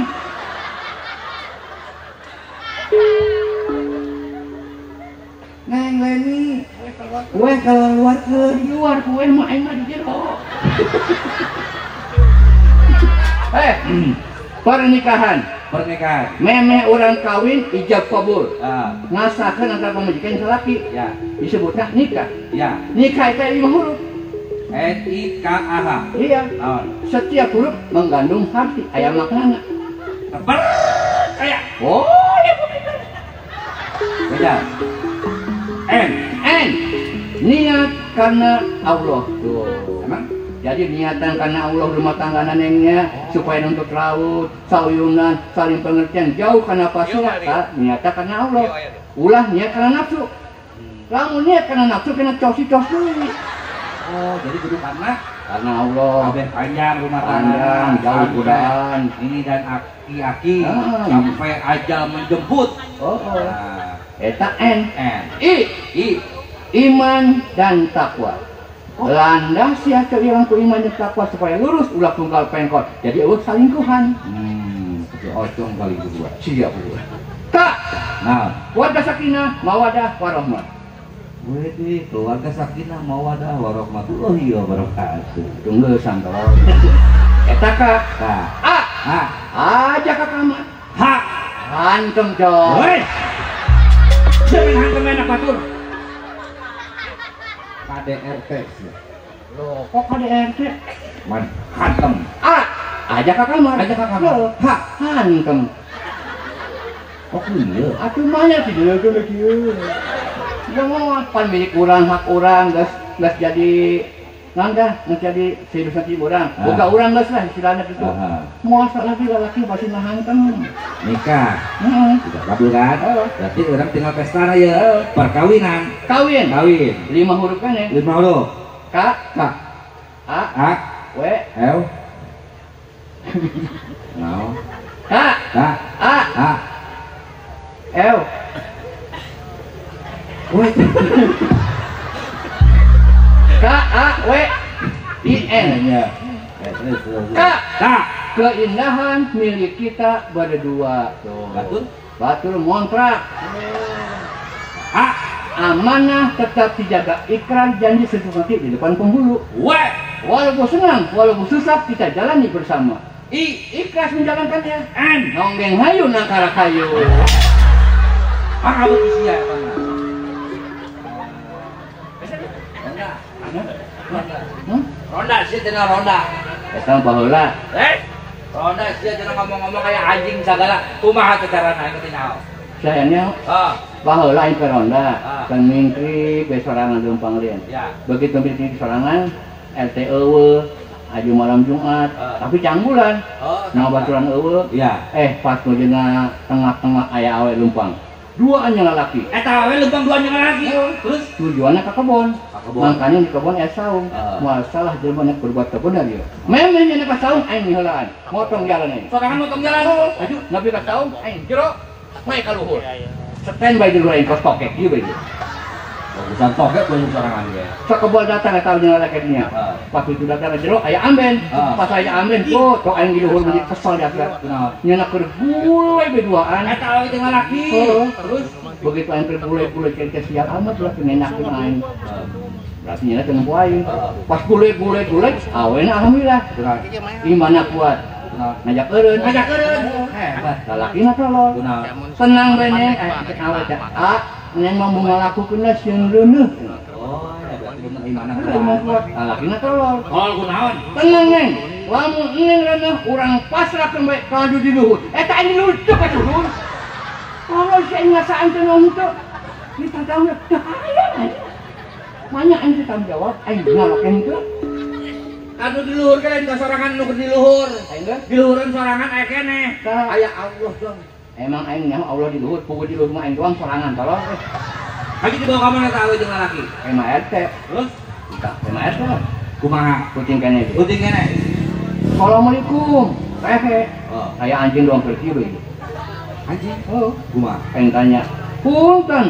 Neng Leni, kue kalau luarkeun. Di luar kue mah aing mah di jero. Pernikahan. Pernikahan. Memeh orang kawin ijab kabul. Ngasakeun antara pamajikan jeung salaki. Ya. Disebutna nikah. Ya. Nikah itu 5 huruf. N I K A H. Iya. Naon? Setiap huruf mengandung arti, aya maknana. Percaya. Oh, ya bener. Beda. N. N. Niat karena Allah. Tuh. Emang? Jadi niatan karena Allah rumah tangga nengnya supaya nuntut laut, sauyunan, saling pengertian jauh karena pasrah, niatnya karena Allah. Ulah niat karena nafsu. Lamun niat karena nafsu kena cosi-cosi. Oh, jadi kudu karena Allah. Kabeh panjang rumah tangga, panjang, jauh godaan. Ini dan aki-aki sampai ajal menjemput. Oh. Nah. Eta N. N. I. I. Iman dan takwa. Oh. Landas ya keiman ku iman dan takwa supaya lurus ulah tunggal pengkot. Jadi eueuh salingkuhan. Ocong kali kedua. Siap gua. K. Nah, keluarga sakinah, mawadah warahmah. Wede, keluarga sakinah, mawadah warahmatullahi wabarakatuh. Tunggu santol. Eta K. K. A. A. Aja ka kamar. H. Hantem coy. Woi. Jangan hantem enak batur. KDRT sih. Loh, kok KDRT? Man, hantem. A, ajak ke kamar. Ajak ke kamar. H, hantem. Kok iya? Atuh mana sih dia kieu. Jangan pan milik urang, hak urang, geus jadi nangga, geus jadi serius urang. Boga urang geus lah istilahnya gitu. Moal lagi lalaki pasti nahantem. Nikah. Heeh. Sudah kabul kan? Berarti orang tinggal pesta ya. Perkawinan. Kawin. Kawin. 5 huruf kan ya? 5 huruf. K, K, A, A, W, L, no. K, K, A, A, L, W, K, A, W, I, N. K, K, keindahan milik kita berdua. Tuh. Batur, batur ngontrak. A, amanah tetap dijaga, ikrar janji sesuatu di depan penghulu. W, walaupun senang, walaupun susah kita jalani bersama. I, ikhlas menjalankannya. N, nonggeng hayu nangkara kayu. Ah, sia Ronda sih cenah ronda. Eta baheula. Eh, ronda sih cenah ngomong-ngomong kayak anjing sagala. Kumaha teh carana aing teh nyaho? Sayangnya, baheula aing ke ronda, kan mingkri be sorangan leumpang lian. Begitu mingkri sorangan, RT eueuh, aju malam Jumat, tapi canggulan. Nah baturan eueuh. Pas dina tengah-tengah aya awe leumpang. Duaan yang lelaki. Eta awe leumpang duaan yang lelaki. Terus tujuannya ke kebon. Makanya di kebon aya saung. Moal salah jelema nek berbuat kebon dia. Memeh nya ka saung aing miheulaan. Motong jalan aing. Sorangan motong jalan. Aju nepi ka saung aing jero mae ka luhur. Stand by di luhur aing kos tokek ieu bae. Bagusan tokek banyak sorangan ge. Sakebol datang eta nya lalaki nya. Pas itu datang jero aya amben. Pas aya amben, oh tok aing di luhur meuni kesel dia. Kunaon? Nya keur gulai beduaan. Eta awe jeung lalaki. Terus begitu aing keur gulai-gulai cek sial amat lah ngenakeun aing. Berarti nya teu nempo aing. Pas gulai-gulai-gulai awena alhamdulillah. Imana kuat. Ngajak eureun. Ngajak eureun. Hebat. Lalakina tolol. Tenang bene cek awe teh. Ah, neng mau ngalakukeun lah sieun reuneuh. Oh, ya berarti bener imana kuat. Lalakina tolol. Tolol kunaon? Tenang neng. Lamun neng reuneuh urang pasrahkeun bae ka di luhur. Eta aing lucu ka luhur. Kalau si aing ngasaan teh naon teu. Kita tahu teu aya. Manya aing teh tanggung jawab aing ngalakeun teu. Anu di luhur kan ka sorangan nu di luhur. Aing geus di luhureun sorangan aya keneh. Aya Allah dong. Emang aing nyaho Allah di luhur, puguh di luhur mah aing doang sorangan tolong. Haji dibawa ka mana eta awe jeung lalaki? MRT. Terus? Tah, MRT lah. Kumaha? Kucing keneh. Kucing keneh. Assalamualaikum. Rehe. Oh. Kayak anjing doang pergi bae. Anjing? Oh. Kumaha? Aing tanya. Punten.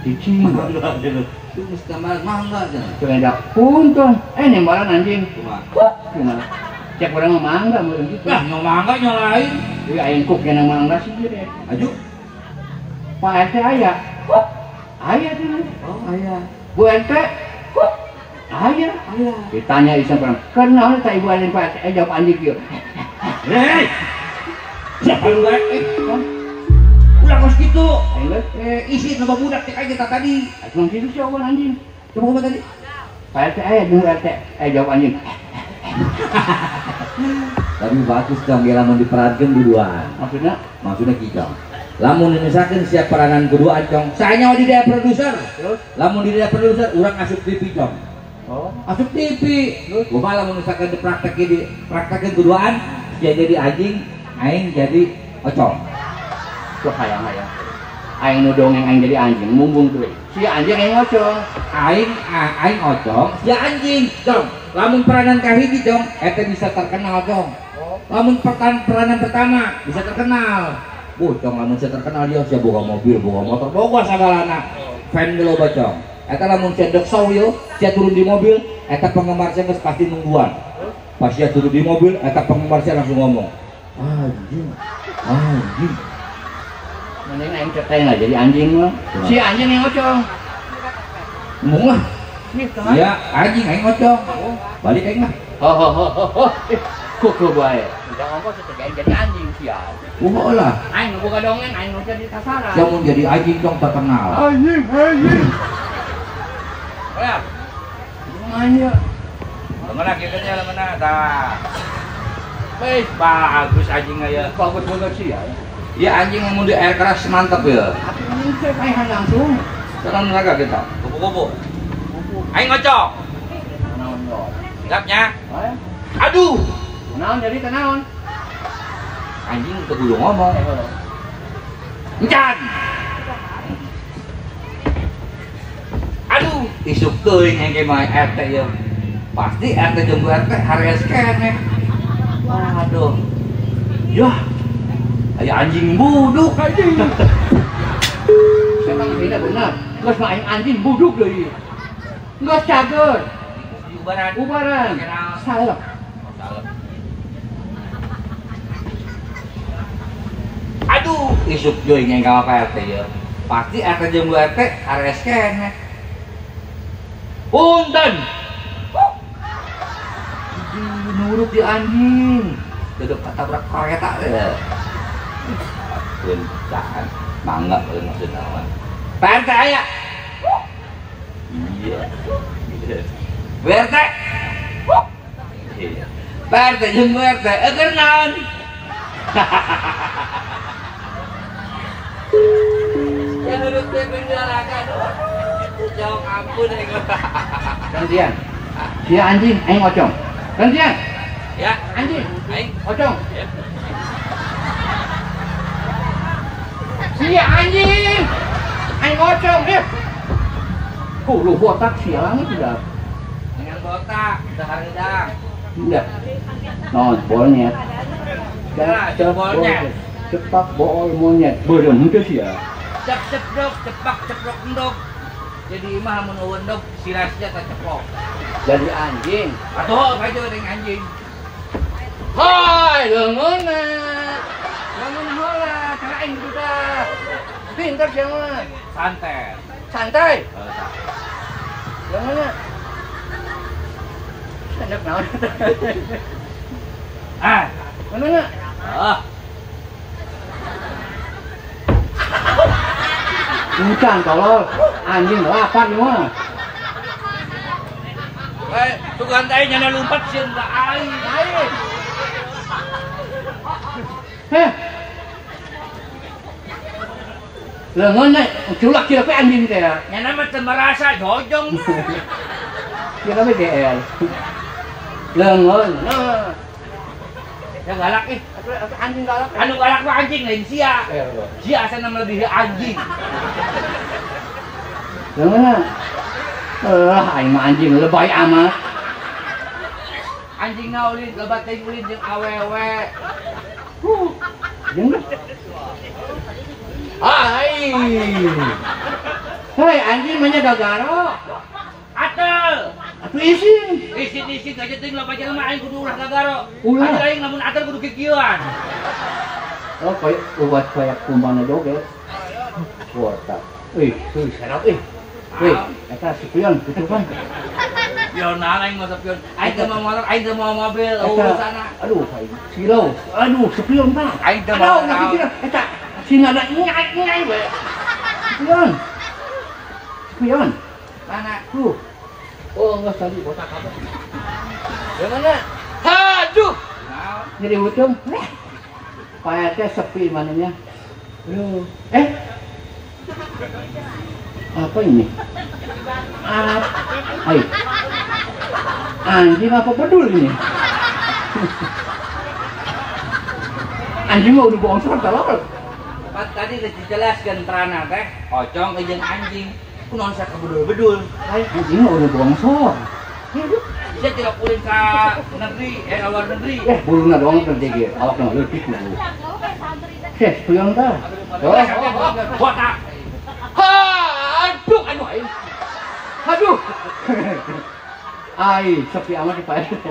Cicing. Itu geus gambar mangga cenah. Cenah punten. Nembalan anjing. Kumaha? Kumaha? Cek urang mah mangga meureun kitu. Lah nyo mangga nyo lain. Ieu aing kuk nya mangga sih ieu. Aju. Pak RT aya. Aya cenah. Oh, aya. Bu RT. Aya. Aya. Ditanya iseng urang, "Kunaon teh ibu anjing Pak RT?" Jawab anjing kieu. Hei. Siapa lu eh? Ulah kos kitu. Aing geus isi loba budak cek aja tadi. Atuh kitu sih awan anjing. Coba kumaha tadi? Pak RT aya jeung RT. Jawab anjing. Tapi bagus dong ya lamun diperankeun duduaan. Maksudnya? Maksudnya kieu. Lamun misalkan siap peranan kedua cong, saya di dia produser. Terus? Lamun di dia produser urang asup TV cong. Oh, asup TV. Terus? Kumaha lamun misalkan dipraktekin dipraktekin keduaan, dia jadi anjing, aing jadi ocong. Tuh hayang-hayang. Aing nu dongeng aing jadi anjing, mumbung tuh. Si anjing aing ocong. Aing ocong, si anjing, dong. Lamun peranan kahiji dong, eta bisa terkenal dong. Lamun peranan pertama bisa terkenal. Bocong lamun saya terkenal dia sia boga mobil, boga motor, boga sagalana. Fan loba cong. Eta lamun sia dek saw yo, sia turun di mobil, eta penggemar sia geus pasti nungguan. Pas sia turun di mobil, eta penggemar sia langsung ngomong, "Anjing, anjing." Mending aing ceteng lah jadi anjing mah. Si anjing yang ocong. Mung lah. Ya, anjing aing ocong. Balik aing mah. Ho ho ho ho. Kuku bae. Jangan ngomong ceteng jadi anjing sial. Oh lah. Aing boga dongeng aing nu jadi sasaran. Sia mun jadi anjing dong terkenal. Anjing, anjing. Ya. Manya. Lemana kieu nya lemana tah. Wih, bagus anjing aya. Bagus banget sih ya. Ya anjing mun di air keras mantap ya. Tapi ini saya paehan langsung. Sekarang naga kita. Kupu-kupu. Aing ngocok. Naon yo. Siapnya. Aduh. Naon jadi naon? Anjing teu kudu ngomong. Encan. Aduh, isuk teuing engke mah RT ieu. Pasti RT jeung RT harees keneh. Waduh. Yah. Aya anjing buduk anjing. Memang tidak benar. Geus mah aing anjing buduk deui. Geus cager. Ubaran. Ubaran. Salep. Aduh, isuk joy yang ka Pak RT ieu. Pasti RT jeung Bu RT harees keneh. Punten. Nurut di anjing. Duduk ketabrak kereta ya. Punten. Mangga paling maksud naon. Pak RT aya. Iya. Bu RT. Iya. Pak RT jeung Bu RT eueuh naon? Ya nurut teh bendarakan. Jauh ampun aing. Gantian. Sia anjing, aing ocong. Gantian. Ya, anjing, aing ocong. Ya. Sia anjing. Aing ocong, ya. Ku lu botak sialan tidak. Dengan botak, dahar gedang. Enggak. Non, bolnya. Nah, bolnya. Cepak bool monyet. Beureum henteu sia. Cep ceprok, cepak ceprok endog. Jadi mah mun eueun endog sirasnya teh ceprok. Jadi anjing. Atuh baju dengan anjing. Hai, leungeunna. Leungeunna heula, cara aing budak. Pinter sia mah. Santai. Santai. Leungeunna. Sanep naon? Ah, leungeunna. Ah. Bukan tolol, anjing lapar ieu mah. Eh, tugan teh nyana lompat sieun ka aing. Aing. Heh. Leungeun culak kira pe anjing teh ya. Nyana mah teu merasa jojong. Kira we GL. Leungeun. Nah. Ya galak ih. Atuh anjing galak. Anu galak mah anjing lain sia. Sia asana melebihi anjing. Leungeun. Lah aing mah anjing lebay amat. Anjing ngaulin lebat teh ulin jeung awewe. Jeung Hai. Hei anjing mah nya gagaro. Atel. Atuh isin. Isin-isin aja teuing loba jelema aing kudu ulah gagaro. Ulah. Aing lamun atel kudu kikieuan. Oh koy ubat koyak kumbangna joget. Botak. Ih, tuh sarap ih. Wih, eta si pion tutupan. Pion naon aing mah pion. Aing teu mau motor, aing teu mau mobil, urusana. Aduh, aing silau. Aduh, sepion tah. Aing teu mau. Aduh, eta sina da nyai-nyai we. Spion. Spion. Mana? Tuh. Oh, enggak tadi botak apa? Gimana? Aduh. Jadi hutung. Pak RT sepi mananya. Aduh. Eh. Apa ini? Ai. Anjing apa bedul ini? Anjing mau udah bongsor tolol. Pak tadi geus dijelaskeun terana teh, pocong jeung anjing. Kunaon sia kabedul-bedul? Ai, anjing mah udah bongsor. Sia tidak ulin ka negeri, luar negeri. Buluna doang teh ge, awakna leutik mah. Heh, puyeng tah. Oh, botak. Aduh, aduh, aing. Aduh. Ai, sepi amat di Pak RT.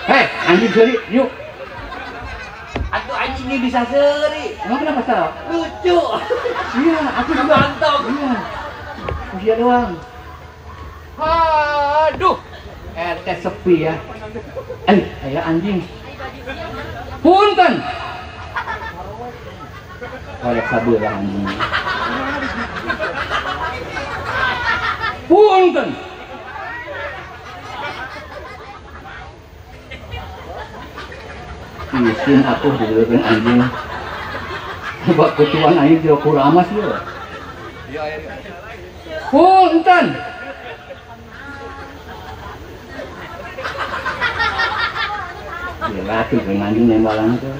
Hei, anjing seuri, yuk. Atuh anjing ini bisa seuri. Emang kenapa salah? Lucu. Iya, aku juga. Mantap. Iya. Usia doang. Aduh. RT sepi ya. Aya anjing. Punten. Korek sabelah anjing. Isin aku dijulukin anjing. Buat ketuan anjing tidak kuramas ya. Punten. Gila tuh anjing nembalan tuh.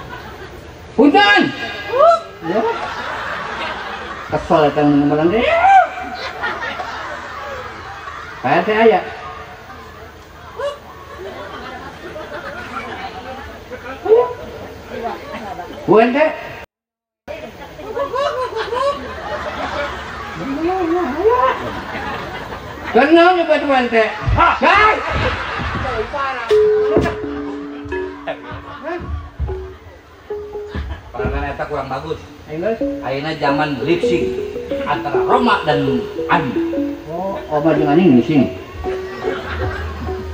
Punten. Ya. Kesel eta nembalan teh. Kayak teh aya. Bukan teh. Kenal nyoba tuan teh. Hai. Pangan eta kurang bagus. Ayeuna zaman lip sync antara Roma dan Ani. Oh, Oma jeung Ani lip sync.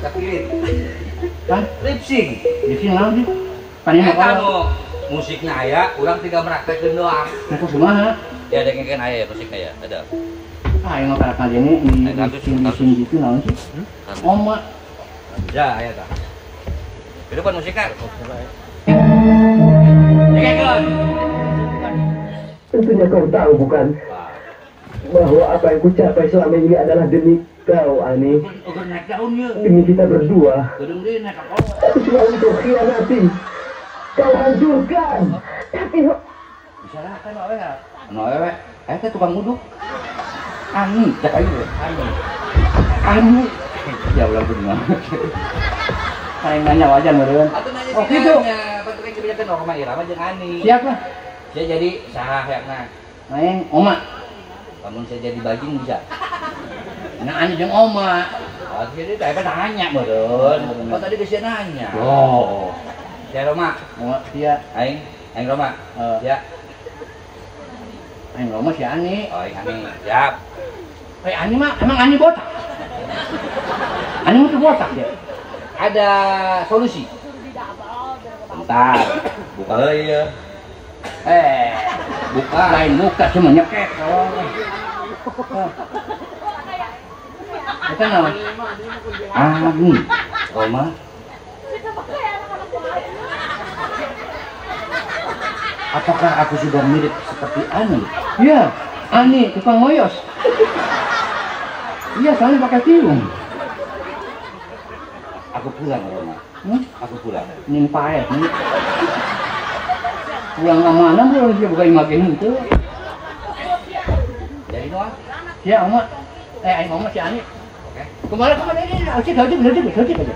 Sakirit. Kan lip sync. Lip sync naon sih? Panina musiknya aya, urang tinggal meraktekeun doang. Nah, kumaha? Ya dengekeun aya ya musiknya ya, ada. Ah, yang kana kajene di sini gitu naon sih? Oma. Ya, aya tah. Kehidupan musiknya. Dengekeun. Tentunya kau tahu bukan bahwa apa yang kucapai selama ini adalah demi kau, Ani. Demi kita berdua. Tapi cuma untuk khianati. Kau hancurkan. Tapi bisa kan awewe. Anu awewe, aya teh tukang uduk. Ani, cek aing we. Ani. Ani. Ya ulah kudu. Aing nanya wajan meureun. Atuh nanya oh, gitu. Patuh kebijakan Roma Irama jeung Ani. Siap lah. Saya jadi saha hayangna. Aing Oma. Lamun saya jadi bajing bisa. Nah Ani jeung Oma. Oh, jadi teh nanya meureun. Oh tadi geus nanya. Oh. Saya Roma. Oma sia. Aing, aing Roma. Ya. Aing Roma si Ani. Oh, aing Ani. Siap. Eh Ani mah emang Ani botak. Ani mah tuh botak ya. Ada solusi. Bentar. Buka heula ieu. Buka. Lain muka cuma nyekek. Eta naon? Ani Roma. Apakah aku sudah mirip seperti Ani? Iya, Ani tukang moyos. Iya, soalnya pakai tiung. Aku pulang, Roma. Hmm? Aku pulang. Ning paeh. Pulang ke mana belum sih buka imagen itu. Jadi doang? Ya, Oma. Aing Oma si Ani. Oke. Kemana ini? Leutik aja.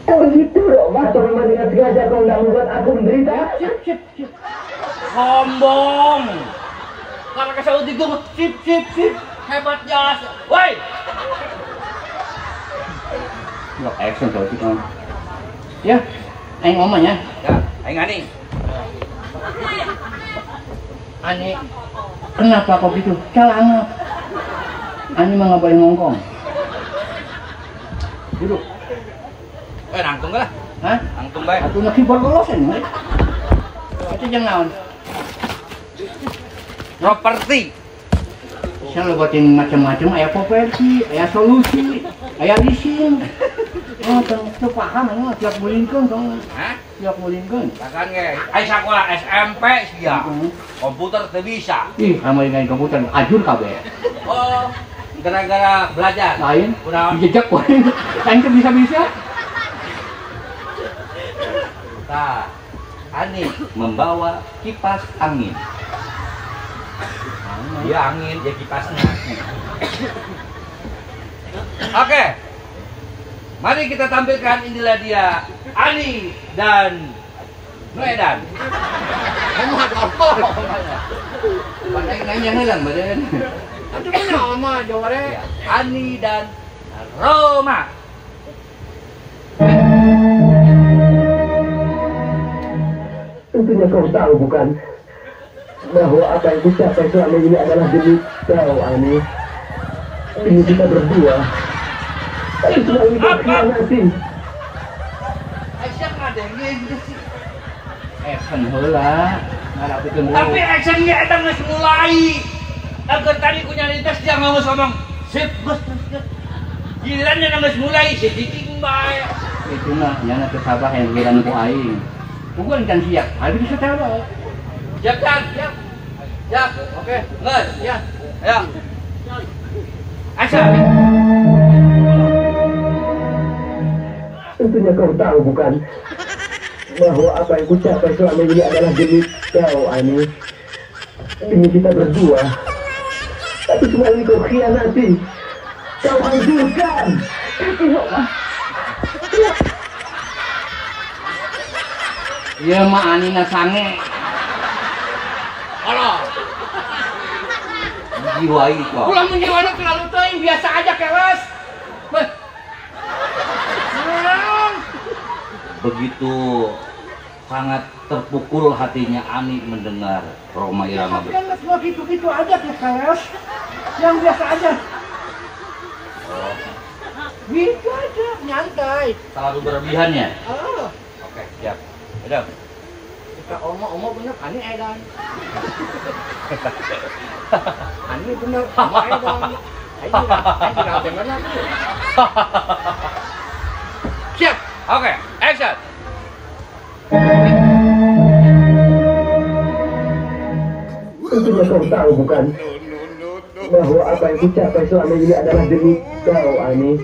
Kau gitu, Roma. Atau memang dengan sengaja kau tidak membuat aku menderita? Sip, sip. Sombong. Karena kesal digung, sip, sip, sip. Hebat jas. Woi. Look, action kalau gitu. Ya, aing Oma ya. Ya, aing Ani. Ani, kenapa kau gitu? Calangap. Ani mah nggak boleh ngongkong. Duduk. Nangtung lah. Hah? Nangtung bae. Atuh na keyboard lolosen. Itu jangan naon. Properti. Saya lebatin macam-macam, aya properti, aya solusi, aya leasing. Oh, teu paham anu tiap mulinkeun tong. Hah? Tiap mulinkeun. Bahkan ge, ai sakola SMP sia. Komputer teu bisa. Ih, kamari ngain komputer ajur kabeh. Oh, gara-gara belajar. Lain, kunaon? Dijejak wae. Lain teu bisa-bisa. Nah, Ani membawa kipas angin. Dia angin, dia kipasnya. Oke. Mari kita tampilkan, inilah dia Ani dan Noedan. Nanya heula badan. Atuh mana Oma jaware? Ani dan Roma. Tentunya kau tahu bukan bahwa apa yang kucapai selama ini adalah demi kau, Ani. Demi kita berdua. Tapi cuma ini kau khianati. Action ngadengin sih. Action heula, ngarapikeun. Tapi action ge eta geus mulai. Agar tadi ku nyaritas dia ngomong, sip, geus geus. Giliran yang geus mulai si cicing bae. Itu mah nyana teu sabah yang giliran ku aing. Bukan can siap, aing bisa tahu. Siap, Cang. Siap. Siap. Oke, geus. Ya. Ayo. Action. Tentunya kau tahu bukan bahwa apa yang kucapai selama ini adalah demi kau, Ani. Demi kita berdua. Tapi semua ini kau khianati. Kau hancurkan. Tapi Roma. Iya mah Ani na sange. Alah. Menjiwai kok. Ulah menjiwai terlalu teuing, biasa aja keles. Beh. Begitu sangat terpukul hatinya Ani mendengar Rhoma Irama. Ya, kan semua gitu-gitu aja keles. Yang biasa aja. Oh. Gitu aja, nyantai. Terlalu berlebihannya. Oh. Oke, siap. Udah. Kita omo bener, Ani edan. Ani bener, omo edan. Ayo, ayo bener lagi. Siap. Oke, action. Tentunya kau tahu bukan bahwa apa yang kucapai selama ini adalah demi kau, Ani.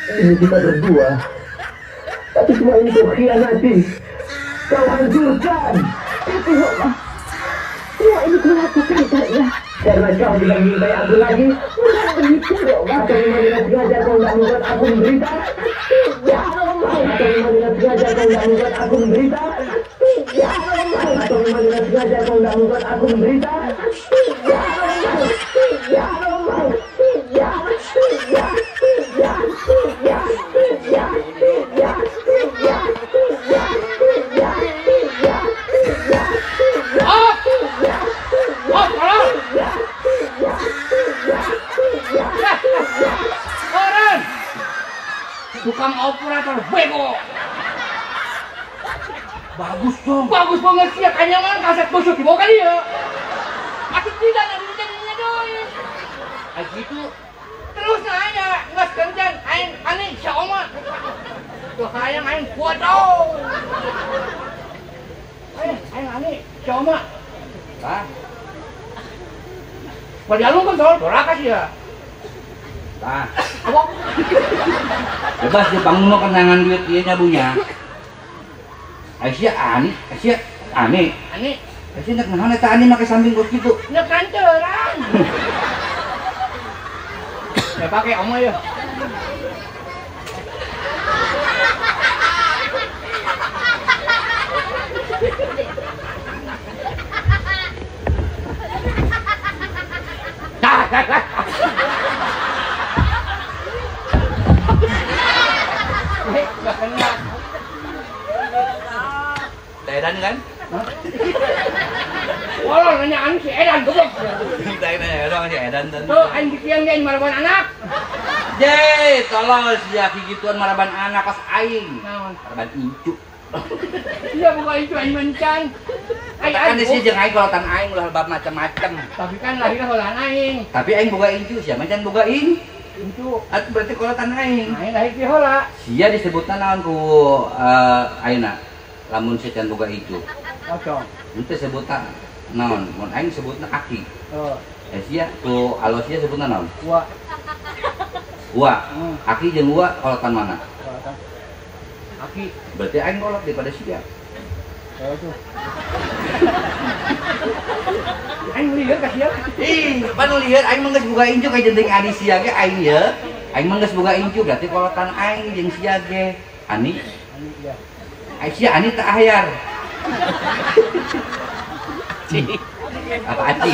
Demi kita berdua. Tapi semua ini kau khianati. Kau hancurkan. Tapi Roma, semua ini kulakukan karena kau tidak mencintai aku lagi. Bukan begitu, Roma. Atau memang dengan sengaja kau tidak membuat aku menderita? Tidak, Roma. Atau memang dengan sengaja kau tidak membuat aku menderita? Tidak, Roma. Atau memang dengan sengaja kau tidak membuat aku menderita? Tidak, Roma. Tidak, Roma. Tidak, tidak, tidak, tidak, tidak, tidak, tidak, tidak, tidak, tidak, tidak, tidak. Oh! Oh, tolong! Orang! Tukang operator bego. Bagus dong. Bagus banget sih, kayaknya mah kaset busuk dibawa kali ya. Aku tidak ada jadinya doi. Kayak gitu. Terus nanya, nggak kencan, aing ani si oma. Tuh hayang aing kuat dong. Aing ani si oma. Hah? Pada lu kan soal doraka sih ya. Nah. Apa? Bebas di panggung mah kenangan duit ieu nya bunya. Aisyah ani, Aisyah ani. Ani. Aisyah nek naon eta ani make samping kos kitu. Nek kanteran. Ya pakai omo ya. Gak kena. Edan kan? Walau nanya anu si Edan goblok. Nanya dong si Edan. Tuh aing dikian ge maraban anak. Ye, tolong sia kikituan maraban anak pas aing. Naon? Maraban incu. Iya bukan incu aing mencan. Aing kan sih jeung aing kolotan aing ulah bab macam-macam. Tapi kan lahirna heulaan aing. Tapi aing boga incu sia mah can boga incu. Atuh berarti kolotan aing. Aing lahir di heula. Sia disebutna naon ku ayeuna? Lamun sia can boga incu. Pocong. Henteu sebutna naon? Mun aing sebutna aki. Oh. Eh sia ku alo sia sebutna naon? Ua. Ua. Aki jeung ua kolotan mana? Kolotan. Aki. Berarti aing kolot daripada sia. Oh tuh. Aing lieur ka sia. Ih, pan lieur aing mah geus boga incu ka jenting adi sia ge aing ye. Aing mah geus boga incu berarti kolotan aing jeung sia ge. Ani? Ani iya. Ai sia ani tak hayar. Apa aci?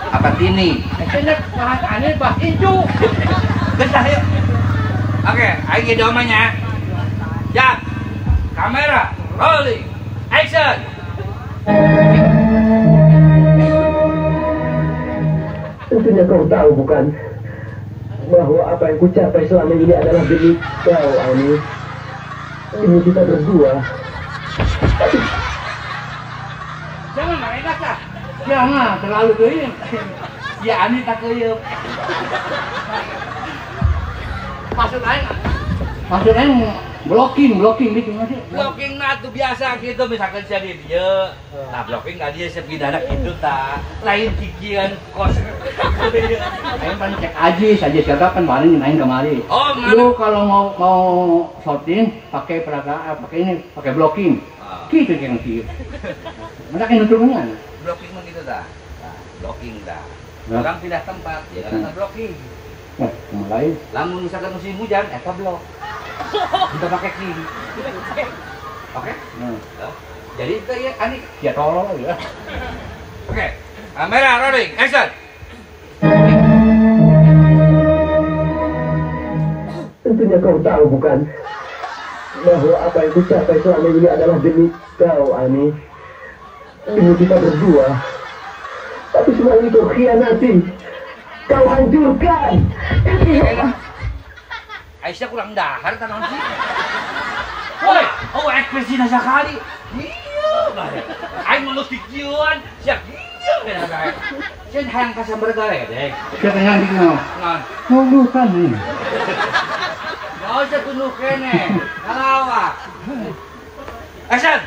Apa tini? Nek bahas ani bah incu. Geus lah yuk. Oke, aing ge domanya. Siap. Kamera rolling. Action. Tentunya kau tahu bukan bahwa apa yang kucapai selama ini adalah demi kau, Ani. Demi kita berdua. Tapi jangan mereka kah? Jangan terlalu keuyeum. Ya Ani tak keuyeum. Maksud aing Blocking gitu masih. Blocking mah tuh biasa gitu misalkan sia di dieu. Nah, blocking ka dieu siap gidana kitu tah. Lain kikian kos. Aing pan cek Ajis, Ajis siapa kan paling aing kemari. Oh, mana? Lu kalau mau shorting pakai peragaan, pakai ini, pakai blocking. Gitu yang kieu. Mana kan nuturnya? Blocking mah gitu tah. Nah, blocking tah. Orang pindah tempat, ya kan blocking. Nah, mulai. Lamun misalkan musim hujan, eta blok. Kita pakai king. Oke? Jadi itu ya anik ya tolol ya. Oke. Kamera rolling, action. Tentunya kau tahu bukan bahwa apa yang kucapai selama ini adalah demi kau, Ani. Demi kita berdua. Tapi semua ini kau khianati. Kau hancurkan. Tapi Roma, Aisyah kurang dahar tanah sih. Woi, oh ekspresinya sekali. Iya, bae. Aing meluk kikieuan, sia kieu beda bae. Sia hayang kasamber galedek. Sia hayang di naon? Naon? Nunggukan nih. Gak usah tunduh kene. Ngalawak. Action.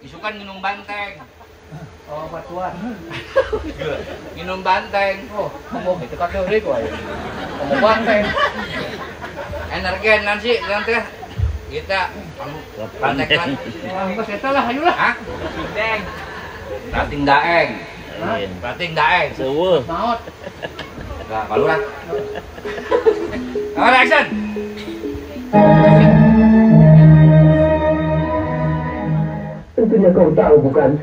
Isukan minum banteng. Oh, batuan. Minum banteng. Oh, ngomong gitu kan deui kok. Ngomong banteng. Energen nanti nanti kita banteng kan. Wah, geus eta lah, ayo lah. Hah? Banteng. Rating daeng. Rating daeng. Seueuh. Maot. Nah, kalau lah. Kamera action. Tentunya kau tahu bukan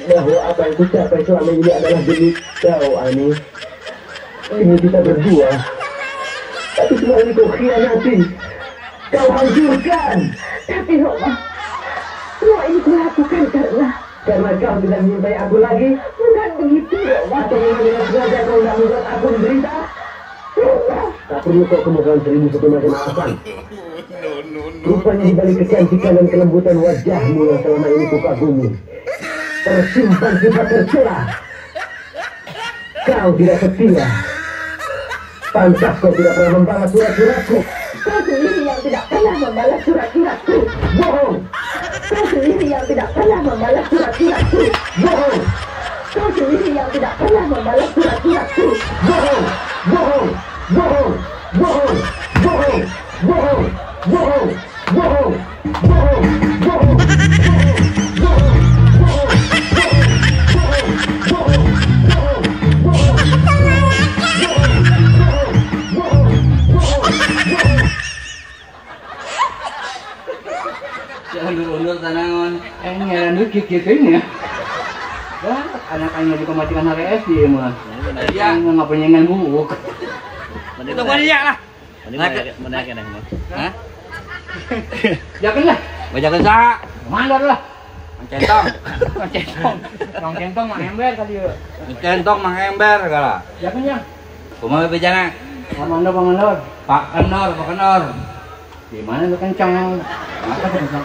bahwa apa yang kucapai selama ini adalah demi kau, Ani. Demi kita berdua. Tapi semua ini kau khianati. Kau hancurkan. Tapi Roma, semua ini kulakukan karena kau tidak mencintai aku lagi. Bukan begitu, Roma. Atau memang dengan sengaja kau tidak membuat aku menderita? Roma. Tak perlu kau kemukakan 1001 macam alasan. Rupanya di balik kecantikan dan kelembutan wajahmu yang selama ini kukagumi, tersimpan sifat tercela. Kau tidak setia. Pantas kau tidak pernah membalas surat-suratku. Kau sendiri yang tidak pernah membalas surat-suratku. Bohong. Kau sendiri yang tidak pernah membalas surat-suratku. Bohong. Kau sendiri yang tidak pernah membalas surat-suratku. Bohong. Bohong. Bohong. Bohong. Bohong. Bohong. Bohong. Bohong. Bohong. Bohong. Bohong. Bohong. Bohong. Bohong. Bohong. Undur-undur tanangon. Nyaran duit kieu-kieu ya. Wah, anak-anak juga matikan HRS dia mah. Iya, nggak penyengan buuk. Itu gua lah. Mana kena mah? Hah? Jakan lah. Bajakan saha? Mandor lah. Mang centong. Mang centong. Mang centong mang ember kali ya. Mang centong mang ember segala. Jakan ya. Kumaha bejana? Pak Mandor, Pak Mandor. Pak Kendor, Pak Kendor. Di mana lu kencang?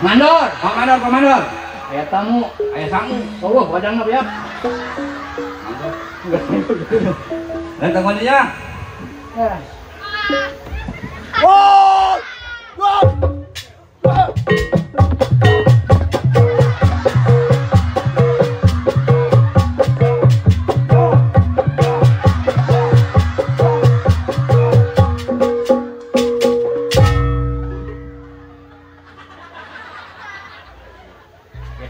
Mandor, Pak Mandor, Pak Mandor. Aya tamu, aya sangu. Oh, wadangna ya. Dan tanggung dia. Ya. Wow! Wow! Wow!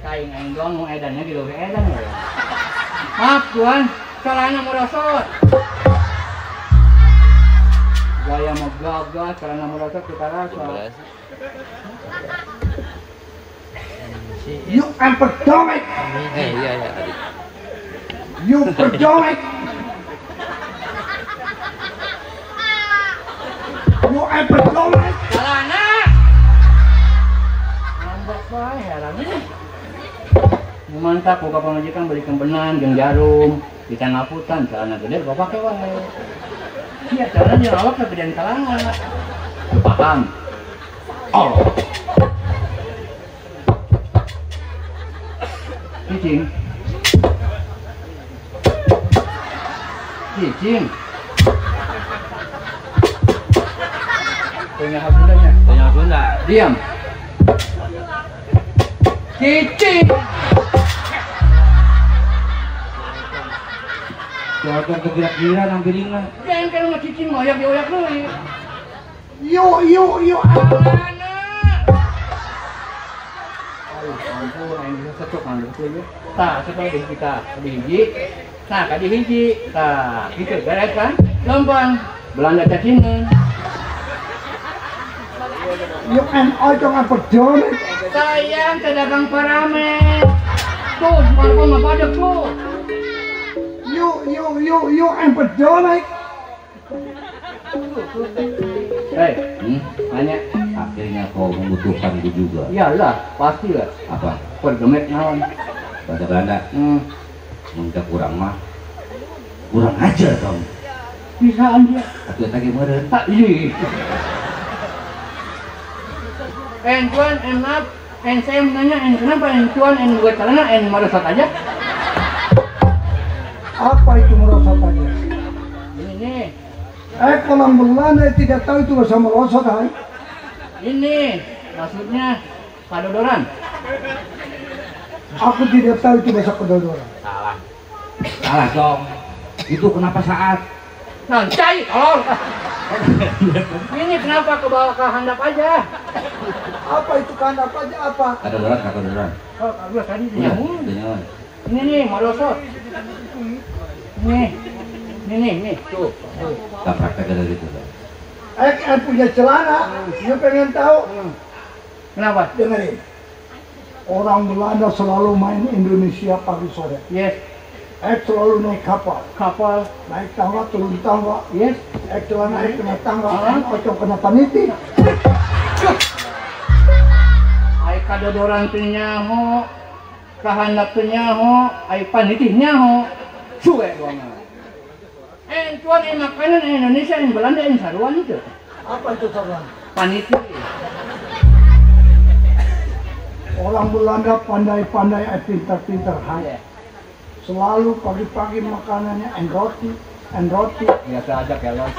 Aing doang mau edannya gitu edan ya. Maaf tuan, celana merosot. Gaya mau gagah, celana merosot kita rasa. You emperdomek. Iya iya tadi. You perdomek. You emperdomek. Celana. Ngambek bae heran ini. Mantap, buka pemajikan belikan benang, jeung jarum, di tangaputan, celana gede, gua pakai wae. Iya, celana jerawat kegedean celana. Lu paham? Oh. Cicing. Cicing. Tanya Sundanya. Tanya Sunda. Diam. Cicing. Jangan kira-kira nang piringna. Jangan kalau mah cicing ngoyak dioyak deui. Yuk yuk yuk. Anak. Aduh, ampun, aing bisa secok anu teh. Tah, supaya di kita di hiji. Nah, ka di hiji. Tah, gitu beres kan? Lempang Belanda cacingan. Yuk en ojong apa dong? Sayang kedagang paramen. Tuh, marko mah pada tuh. Yuk yuk yuk yuk en pedon. Hei, nanya. Akhirnya kau membutuhkan gue juga. Iyalah, pastilah. Apa? Pergemet naon? Bahasa Belanda. Minta kurang mah. Kurang ajar kamu. Bisaan dia. Atuh eta ge meureun. Tak iya. En tuan, en maaf, en saya nanya, en kenapa en tuan, en buat celana, en merosot aja? Apa itu merosot aja? Ini nih. Kalau Belanda tidak tahu itu bahasa merosot, hai. Ini maksudnya kadodoran. Aku tidak tahu itu bahasa kadodoran. Salah. Salah dong. Itu kenapa saat? Nancai, tolong. Ini kenapa ke bawah ke handap aja? Apa itu ke handap aja apa? Kadodoran, kadodoran. Oh, kadodoran tadi nyambung. Ini nih, merosot. Nih. Nih, nih, nih, tuh. Tak praktek dari itu. Punya celana, dia pengen tahu. Kenapa? Dengerin. Orang Belanda selalu main Indonesia pagi sore. Yes. Selalu naik kapal. Kapal. Naik tangga, turun tangga. Yes. Celana kena tangga, ocong kena paniti. Ai kadodoran teu nyaho, kahandap teu nyaho, ai paniti nyaho. Suwe doang. En tuan en makanan Indonesia en Belanda en saruan itu. Apa itu saruan? Paniti. Orang Belanda pandai-pandai, pintar-pintar, hai. Selalu pagi-pagi makanannya en roti, en roti. Biasa aja kelon.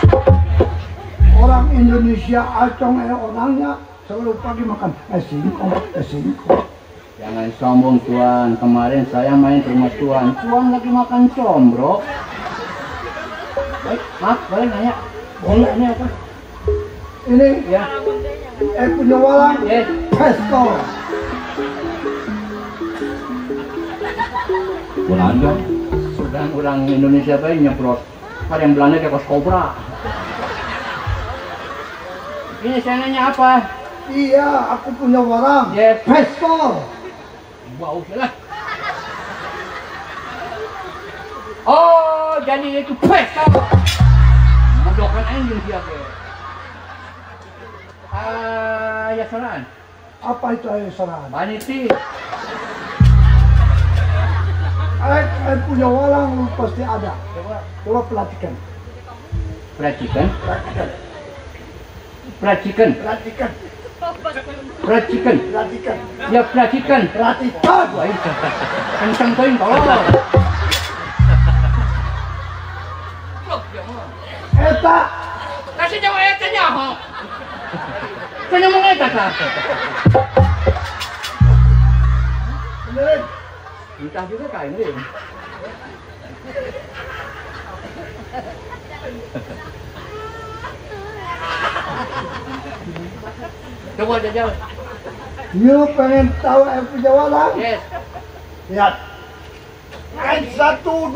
Orang Indonesia acong orangnya selalu pagi makan singkong, singkong. Jangan sombong tuan, kemarin saya main ke rumah tuan, tuan lagi makan combro. Baik, maaf, boleh nanya? Boleh. Ini apa? Ini ya. Punya walang. Yes. Pesto. Belanda. Sedang orang Indonesia bae nyebrot. Ada yang Belanda kayak kos kobra. Ini saya nanya apa? Iya, aku punya walang. Yes. Pesto. Bau lah. Oh, jadi itu pesto. Mudokan anjing siapa? Ya soran. Apa itu ayah soran? Paniti. Punya walang pasti ada. Coba perhatikan. Perhatikan? Perhatikan. Perhatikan. Perhatikan. Perhatikan. Perhatikan. Ya perhatikan. Perhatikan. Kencang tuh tolong. Eta. Kasih jawab eta nyaho. Kau ngomong eta kah? Benerin. Entah juga kain rin. Coba jajal. You pengen tahu aku punya walang? Yes. Lihat. 1, 2.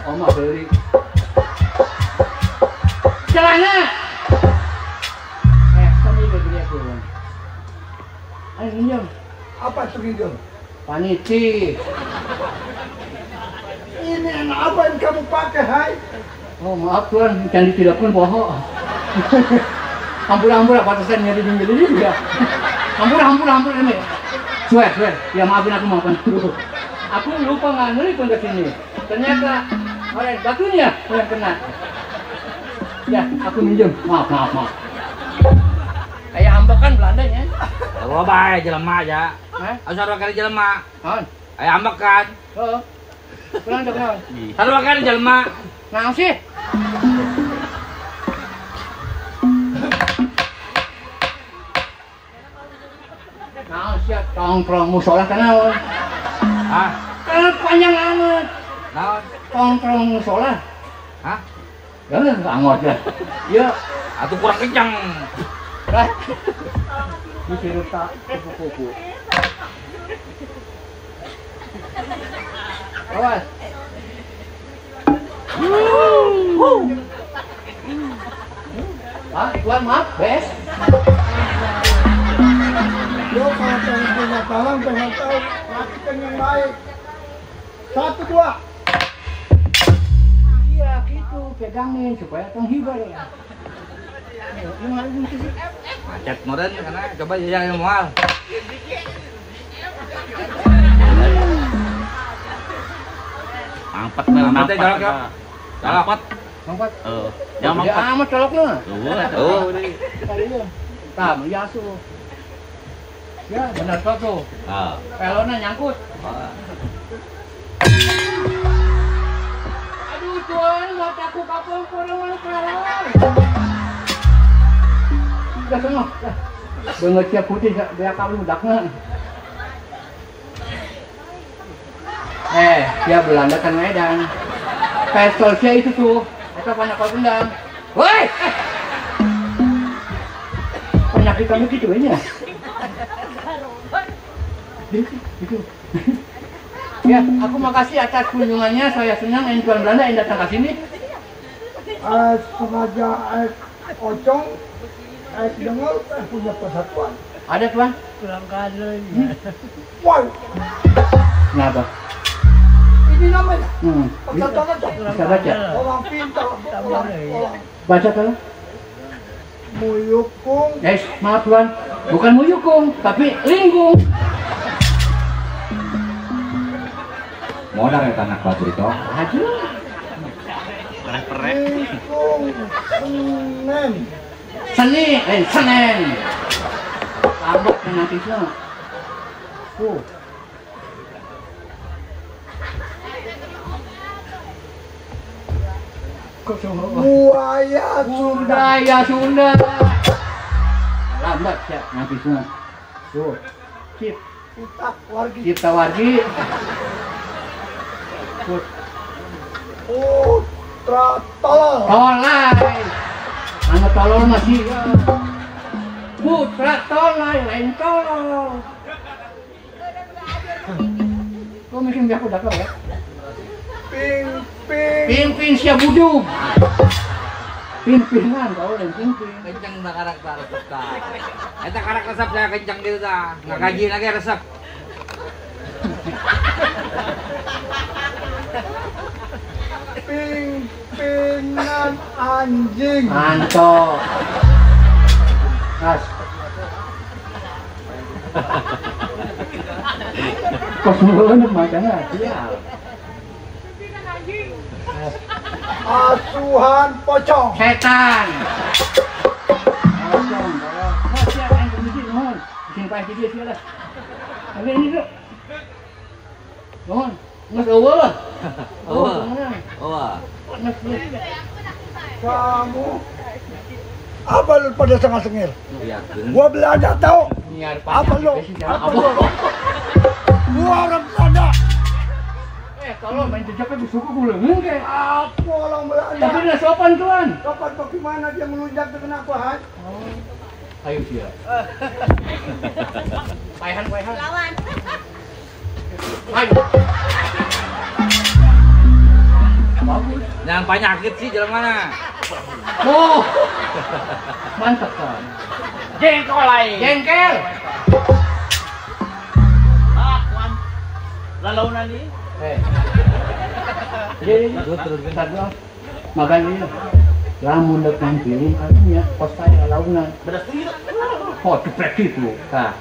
Oma beli celana. Tadi beli aku. Ayo minjem. Apa itu minjem? Paniti. Ini apa yang kamu pakai, hai? Oh maaf tuan, candi tidak pun bohong. Hampur-hampur batasan nyari nyari juga. Hampur-hampur ini. Swear, swear. Ya maafin aku, maafin. Aku lupa nggak nelpon ke sini. Ternyata orang batunya yang kena. Ya, aku minjem. Maaf, maaf, maaf. Kayak Ambekan Belandanya. Sarua bae jelema aja. Hah? Anu sarua kali jelema. Naon? Aya ambekan. Heeh. Kurang dek naon? Sarua kali jelema. Naon sih? Naon sia tongkrong musola kan naon? Hah? Kan panjang amat. Naon? Tongkrong musola. Hah? Ya angot ya. Ya, atuh kurang kencang. Lah. Disiruta kupu-kupu. Awas. Ah, tuan maaf, bes. Lo kalau pengen punya talang, pengen tahu, lakukan yang baik. 1, 2. Iya gitu, pegangin supaya terhibur. Macet modern karena coba jajan yang mual. Mampet mampet colok ya. Colok. Mampet. Heeh. Jangan mampet. Amat coloknya. Oh, Tah, yasu. Ya, benar tuh. Heeh. Pelona nyangkut. Aduh, tuan, mataku kapung kurang mana pelon. Udah semua. Beungeut sia putih beak kamu budakna. Dia Belanda kan Medan. Pistol sia itu tuh, eta banyak kau tendang. Woi! Penyakit kamu gitu nya. Gitu. Ya, aku makasih atas kunjungannya. Saya senang yang tuan Belanda yang datang ke sini. Sengaja Ocong dengar punya persatuan. Ada tuan? Kurang kali. Wah. Kenapa? Ini namanya. Persatuan aja. Bisa baca. Orang pintar, orang. Baca tolong. Muyukung. Guys, maaf tuan, bukan muyukung, tapi linggung. Modal ya tanah batu itu. Aduh. Lingkung Senen. Seni, Senen. Lambat nanti semua. Tuh. Buaya Sunda. Budaya Sunda. Lambat ya nanti semua. Tuh. Cip. Cipta wargi. Cipta wargi. Put. Putra tolol. Tolai. Anak tolol masih. Putra tolai, lain tolol. Kok mungkin biar aku dakar ya? Ping ping. Ping ping siap buduk. Pimpinan kau dan pimpin. Kencang dah karakter resep ta. Eta karakter resep saya kencang gitu ta. Nggak gaji lagi resep. Pimpinan anjing. Mantap. Kas. Kos mulu macamnya. Iya. Asuhan pocong. Setan. Pocong. Oh, siap, aing permisi nuhun. Sing paeh di dieu sia lah. Oke ini tuh. Nuhun. Geus eueuh lah. Eueuh. Eueuh. Kamu apa lu pada setengah sengir? Gua Belanda tahu. Apa lu? Apa lu? Gua orang Belanda. Tolong main jejaknya bersuku gue ke. Aku orang Belanda. Tapi dia sopan tuan. Sopan bagaimana dia melunjak dengan aku, Han? Oh. Ayo dia. Paehan, paehan. Lawan. Ayo. Bagus. Jangan penyakit sih jalan mana? Oh. Mantap kan. Jengkol lain. Jengkel. Ah, tuan. Lalaunan ini. Jadi terus bentar doang. Makan ini. Lamun dek nampilin artinya kos saya launan. Beres gitu. Oh, jeprek gitu. Nah,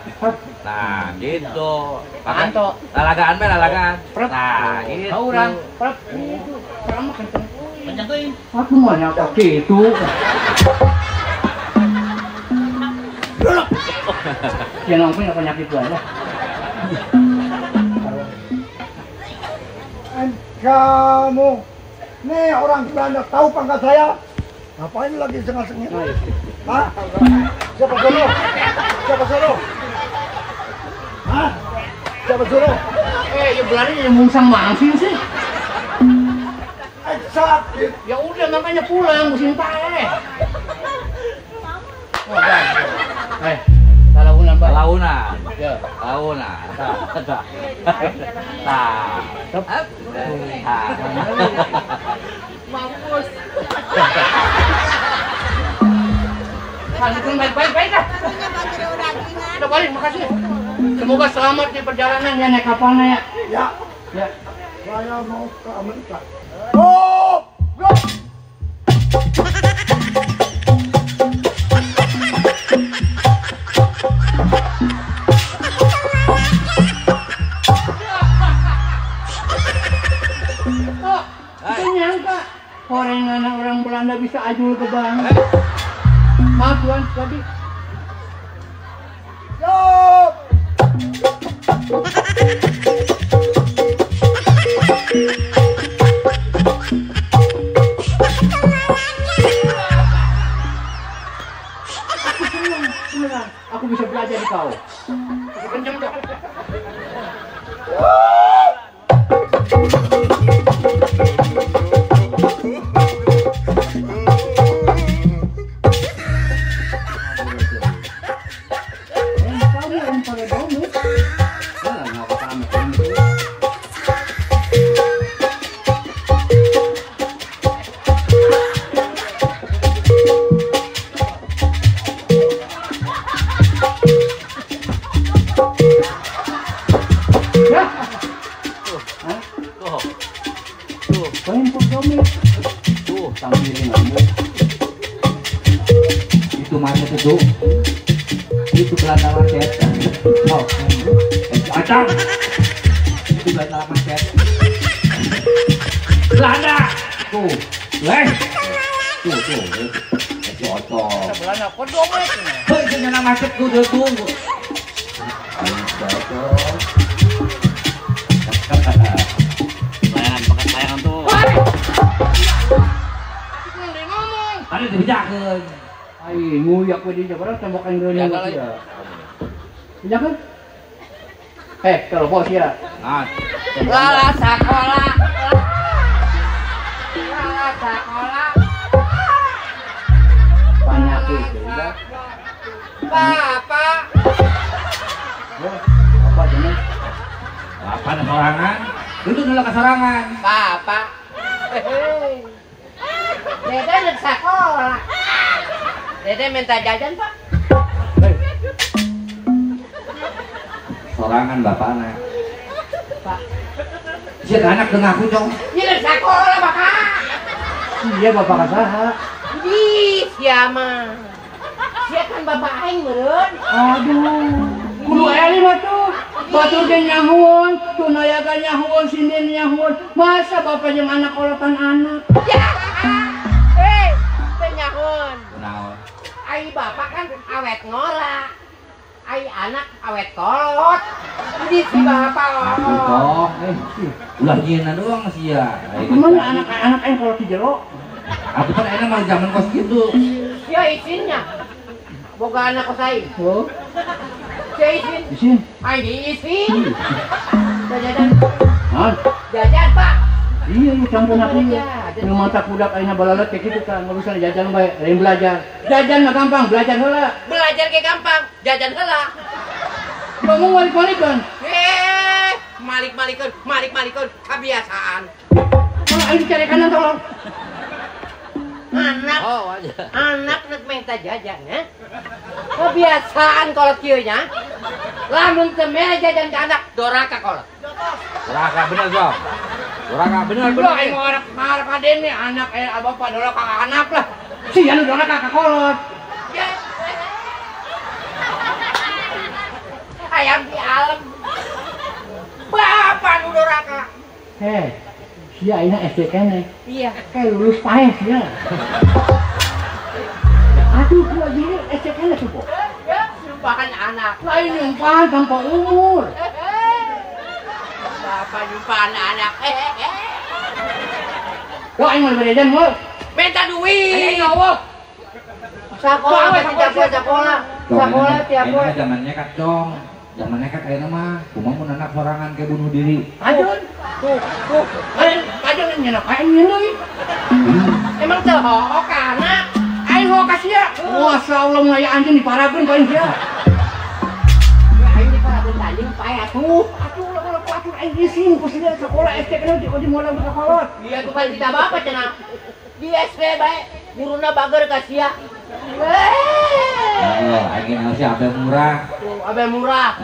nah gitu. Anto. Lalagaan mah lalagaan. Nah, gitu. Urang prep gitu. Sama kenceng. Kenceng teuing. Aku mah nyapa gitu. Duduk. Ya nongkrong apa penyakit gua lah. Kamu, nih orang Belanda tahu pangkat saya. Ngapain lagi sengah-sengih? Hah? Siapa suruh? Siapa suruh? Hah? Siapa suruh? Ya Belanda yang musang mangsing sih. Sakit. Ya udah makanya pulang musim pae. Oh, talaunan, Pak. Talaunan. Ya, talaunan. Tah. Tah. Mampus. Lanjutkan baik-baik dah. Udah balik, makasih. Semoga selamat di perjalanan ya naik kapalnya ya. Ya. Ya. Saya mau ke Amerika. Oh, go. Oh, saya nyangka orang anak orang Belanda bisa ajul ke bank. Maaf Tuan, tadi. Stop. Aku senang, beneran. Aku bisa belajar di kau. Kenceng dong. Itu macet itu. Itu Belanda macet. Oh, acang. Itu Belanda macet. Belanda. Tuh, leh. Tuh, tuh. Itu otong. Belanda kodong eh. Heuh, cenah macet kudu tunggu. Layangan, pakai layangan tuh. Tadi dibejakeun. Ai nguyak we di Jawa tembok aing deui ya. Bejakeun? Kalau bos ya. Nah. Lala sekolah. Lala sekolah. Penyakit juga. Bapak. Bapak jeneng. Bapak ada sorangan. Itu dulu kesorangan. Bapak. Dede udah sekolah. Dede minta jajan, Pak. Sorangan bapak anak. Pak. Siapa anak dengar aku, Cong? Iya, sekolah, Bapak. Iya, bapak kasaha. Ih, siapa? Sia kan bapak aing meureun. Aduh. Kudu eling atuh. Batur ge nyahueun, tunayaga nyahueun, sinden nyahueun. Masa bapak jeung anak olotan anak? Ya. Teu nyahueun. Kunaon? Ai bapak kan awet ngora. Ai anak awet kolot. Jadi si bapak oh. Ulah nyieuna doang sia. Kumaha anak-anak aing kolot di jero? Aku kan enak mah zaman kos kitu. Sia izinnya. Boga anak kos aing. Oh. Sia izin. Izin. Aing diizin. Jajan. Hah? Jajan, Pak. Iya, iya campur aku iya. Nu mata kudak aing balalet kayak gitu kan, nggak bisa jajan bae, lain belajar. Jajan mah gampang, belajar heula. Belajar ge gampang, jajan heula. Ngomong balik-balikan. Malik-malikeun, malik-malikeun kebiasaan. Kalau aing dicari kanan tolong. Anak, oh, aja. Anak nek minta jajan ya. Kebiasaan kolot kieu nya. Lamun teu mere jajan ka anak, doraka kolot. Doraka bener, Jong. Doraka bener bener. Aing mau anak ngarep aden nih, anak bapak doraka ka anak lah. Sia nu doraka ka kolot. Ayam di alam. Bapak nu doraka. Heh. Sia ayeuna SD keneh. Iya. Kayak lulus paeh sia. Aduh, gua jadi SD keneh tuh, Po. Nyumpahan anak. Lain nyumpahan tanpa umur. Bapak nyumpahan anak. Lo aing mau beri jajan mau? Minta duit. Aing ngawok. Sekolah tidak boleh sekolah. Sekolah tiap poe. Zaman nekat dong. Zaman nekat ayeuna mah. Kumaha mun anak sorangan ke bunuh diri. Ajun. Tuh, tuh. Ajun nyenak aing deui. Emang teu hook anak. Aing hook ka sia. Masya Allah mun aya anjeun diparakeun ku aing sia. Aing diparakeun ka anjeun pae atuh. Atuh ulah ku atur aing isin ku sia sekolah SD kana di moal ka kolot. Iya ku paling tidak bapak cenah. Di SD bae guruna bager ka sia. Heeh, aing geus abe murah. Tuh, abe murah.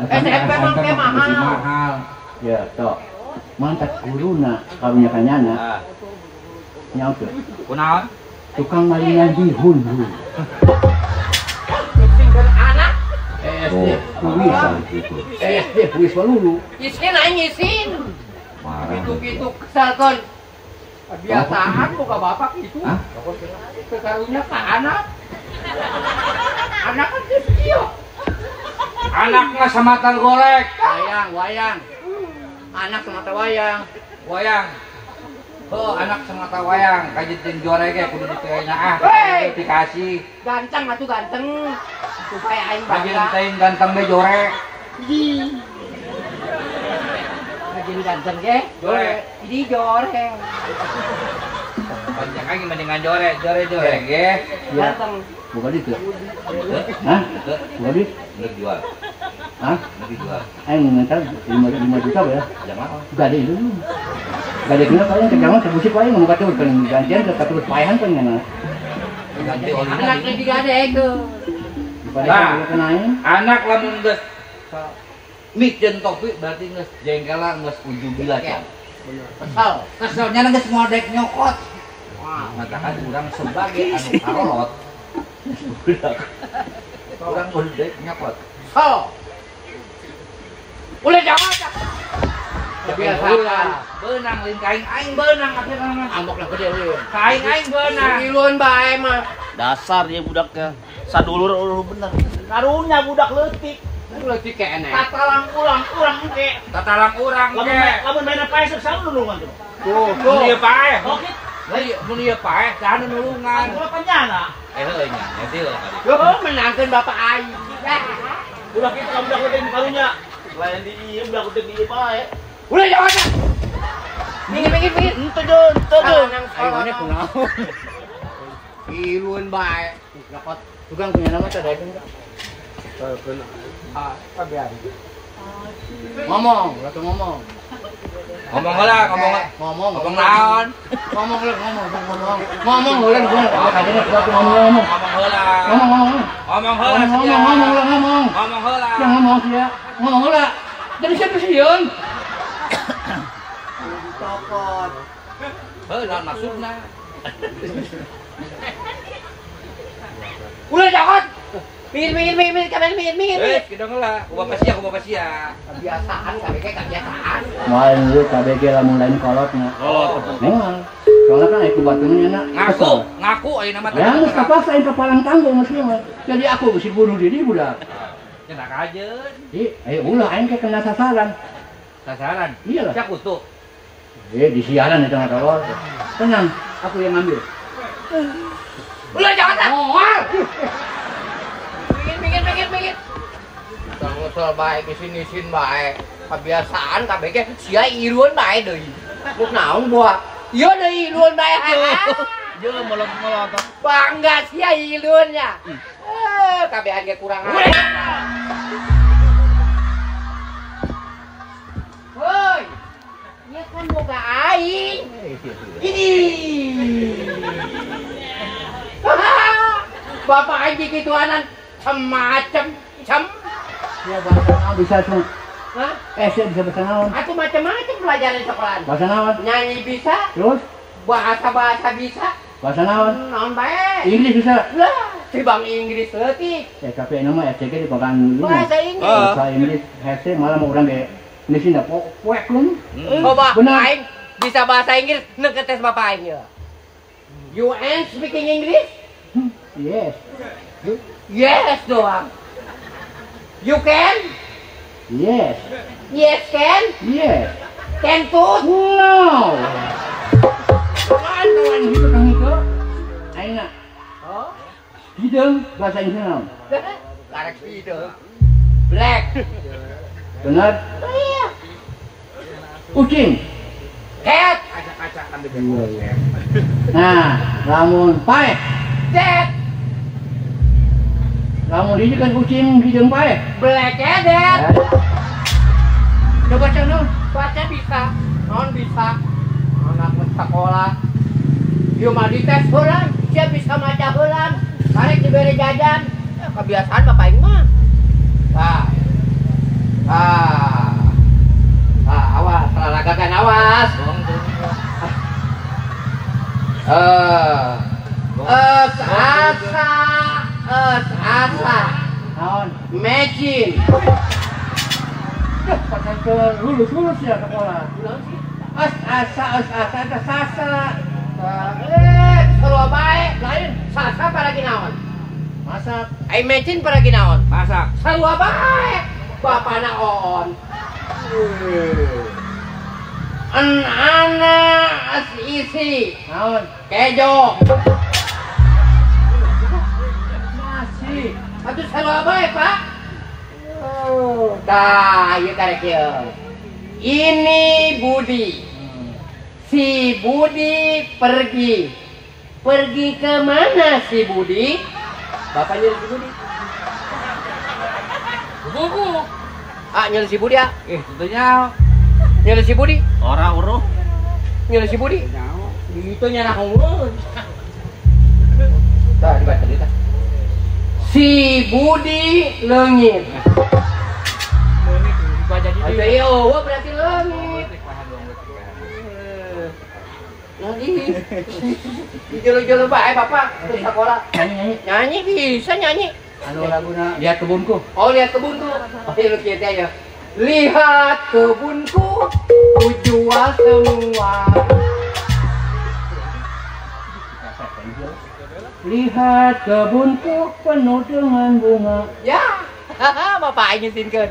SMP mah ke mahal. Ya, tok. Mantap guruna karunya kanyana. Nyaut teu? Kunaon? Tukang malingan bihun. Singkeun anak. SD kuis gitu. SD kuis walulu. Isin aing isin. Gitu-gitu kesalkeun. Kebiasaan buka bapak itu. Sekarunya ke anak. Anak kan kecil. Anak mah semata golek. Wayang, wayang. Anak semata wayang. Wayang. Oh, anak semata wayang. Kajeun jore ge kudu dipilihna ah. Dikasih. Ganteng atuh ganteng. Supaya aing bangga. Kajeun teuing ganteng ge jore. Kajeun ganteng ge jore. Ini jore. Banyak lagi mendingan jore, jore jore ge. Ganteng. Buka duit tuh. Hah? Buka duit? Nggak jual. Hah? Nggak jual. Aing ngantar 5 juta ya? Jangan. Gade itu. Gade kenapa kalian kejangan sebusik wae ngomong kata kan gantian ke terus paehan kan ngana. Ganti olina. Anak lagi gade itu. Nah, anak lamun geus miceun topi berarti geus jengkela geus ujubila cong. Kesel. Keselnya geus ngodek nyokot. Matakan urang sebagai anu karolot. Urang ngodek nyokot. Kesel. Ulah jawab. Kebiasaan. Beunang lain ka aing, aing beunang akhirna mah. Ambok lah gede ulun. Ka aing aing beunang. Ilun bae mah. Dasar ieu budaknya. Sadulur ulur bener. Karunya budak leutik. Leutik keneh. Tatalang urang urang engke. Tatalang urang engke. Lamun main paeh sok saha nulungan tuh. Tuh, mun ieu paeh. Oke. Mun ieu paeh saha nu nulungan. Atuh panyana. Heueuh nya, eta heueuh. Heueuh menangkeun bapak aing. Budak kitu budak leutik karunya. Lain di ieu budak leutik di ieu paeh. Ulah jawab. Minggir minggir minggir. Henteu deun, henteu deun. Aing mah kunaon. Ilun bae. Nyokot. Tukang punya nama teh daekeun ka. Ah, kabehan. Ngomong, ulah teu ngomong. Ngomong heula, ngomong. Ngomong, ngomong naon? Ngomong heula, ngomong, ngomong. Ngomong heula, ngomong. Kadene kuat ngomong, ngomong. Ngomong heula. Ngomong, ngomong. Ngomong heula. Ngomong, ngomong heula, ngomong. Ngomong heula. Ya ngomong sia. Ngomong heula. Jadi sia sieun. Cokot. Heuh, naon maksudna? Ulah cokot. Minggir minggir minggir minggir minggir minggir. Eh, kidong heula. Ku bapak sia, ku bapak sia. Kebiasaan KBG kebiasaan. Moal ieu KBG lamun lain kolotna. Kolot. Moal. Soalnya kan aya ku baturna nya. Ngaku, ngaku ayeuna mah. Ya geus kapaksa aing kapalang tanggung geus mah. Jadi aku bisi bunuh diri budak. Cenah kajeun. Ih, ayo ulah aing ke kena sasaran. Sasaran? Iyalah. Sia kutu. Eh, di siaran itu nggak tolol. Tenang, aku yang ngambil. Ulah jangan ah. Moal. Minggir minggir minggir minggir. Ngusul bae isin-isin bae. Kebiasaan KBG sia iluan bae deui. Muk naon buah. Ieu deui iluan bae tuh. Jeung molot-molot. Bangga sia iluannya. Eh, kabehan ge kurang ajar. Hoi. Ieu kan boga aing. Ini. Bapak aing dikituanan semacam cem. Ya bahasa naon bisa tuh. Hah? Saya bisa bahasa naon? Atuh macam-macam pelajaran di sekolahan. Bahasa naon? Nyanyi bisa. Terus? Bahasa-bahasa bisa. Bahasa naon? Naon bae. Inggris bisa. Lah, si bang Inggris leutik. Ya tapi nama SCG dipakan bahasa Inggris. Bahasa Inggris hese malah mau urang ge Inggris indah poek lun. Coba aing bisa bahasa Inggris neuk tes bapak aing ya. You and speaking English? Yes. Yes doang. You can? Yes. Yes can? Yes. Can too? No. Apaan kawan gitu kang itu? Aing nak. Oh. Hideung bahasa Inggris naon? Karek hideung. Black. Benar? Iya. Kucing. Cat. Kaca-kaca kan di. Nah, lamun paeh. Cat. Lamun hiji kan kucing hideung paeh. Black cat. Coba baca naon? Baca bisa. Non bisa. Anak sekolah. Ieu mah dites heulan, sia bisa maca heulan. Karek dibere jajan. Ya, kebiasaan bapak aing mah. Tah. Ah. Ah, awas, olahraga kan awas. Es asa, es asa. Naon? Mecin. Duh, pasal ke lulus-lulus ya sekolah. Es asa, es asa, eta sasa. Seru bae. Lain. Sasa paragi naon? Masak. Ai mecin paragi naon? Masak. Seru bae. Bapana oon. An-ana as isi. Naon? Kejo. Nasi. Atuh seru bae, Pak. Oh, tah ieu karek ieu. Ini Budi. Si Budi pergi. Pergi ke mana si Budi? Bapaknya si Budi. Buku. Ah, nyari si Budi ya? Tentunya. Nyari si Budi? Ora uruh. Nyari si Budi? Itu nyarah unggul. Tah, dibaca tadi tah. Si Budi leungit. Leungit dibaca jadi. Ayo, berarti leungit. Lagi. Jolo-jolo bae bapak ke sekolah. Nyanyi-nyanyi. Nyanyi bisa nyanyi. Anu laguna lihat kebunku. Oh, lihat kebunku. Oh, iya lu kieu teh ya. Lihat kebunku, ku jual semua. Lihat kebunku penuh dengan bunga. Ya, bapak aing nyetinkeun.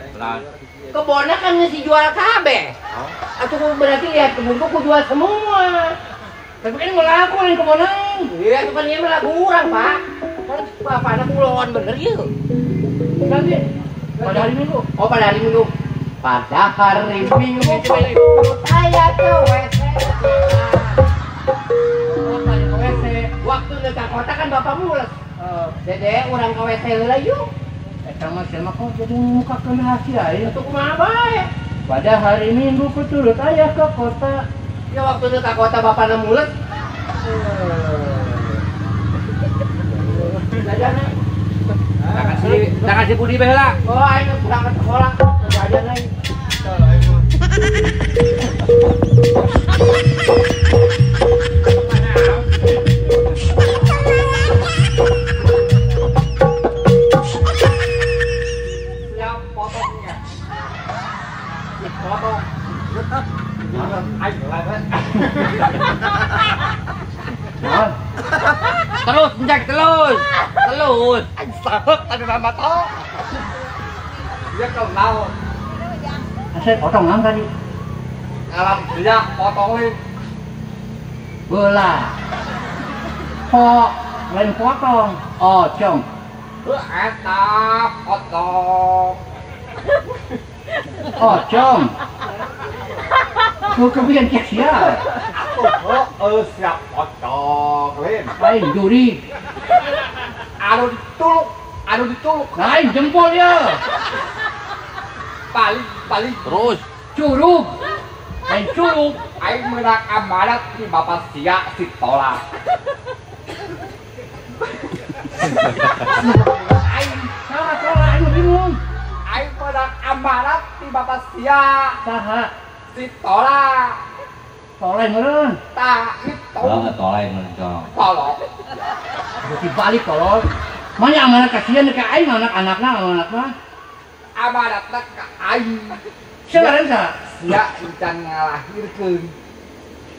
Kebunnya kan mesti jual kabeh. Atuh berarti lihat kebunku ku jual semua. Tapi kan mau laku lain kebun aing. Iya, itu kan ieu mah lagu urang, Pak. Kan bapakna puloan bener ieu. Nanti pada hari Minggu. Oh, pada hari Minggu. Pada hari Minggu saya ke WC. Ke WC. Waktu ke kota kan bapak mules. Dede urang ke WC heula yuk. Eta mah sia mah kok jadi muka keun rahasia ya. Atuh kumaha bae. Pada hari Minggu ku turut ayah ke kota. Ya waktu ke kota bapakna mules. Jajan aing. Tak kasih Budi bae heula. Oh, aing berangkat sekolah. Jajan aing. Siap potongnya. Potong. Aing lah. Terus, Jack, terus. Terus. Aing sahek tadi nama toh. Dia kenal. Saya potong am tadi. Alhamdulillah potongin. Bola. Po, lain potong. Ocong. Eta potong. Ocong. Kau kemudian cek siap. Oh, siap potong lain. Lain juri. Anu dituluk, anu dituluk. Lain jempol ya. Paling paling terus. Curug. Lain curug. Aing menang amanat di bapak sia si tolak. Aing salah tolak aing bingung. Aing menang amanat di bapak sia. Saha? Si tolak. Tolak meureun. Tah itu. Tolak tolak meureun cong. Tolak. Berarti balik tolol. Mana amanat kasihan ka aing anak-anakna amanatna. Amanatna ka aing. Sia lain saha? Sia encan ngalahirkeun.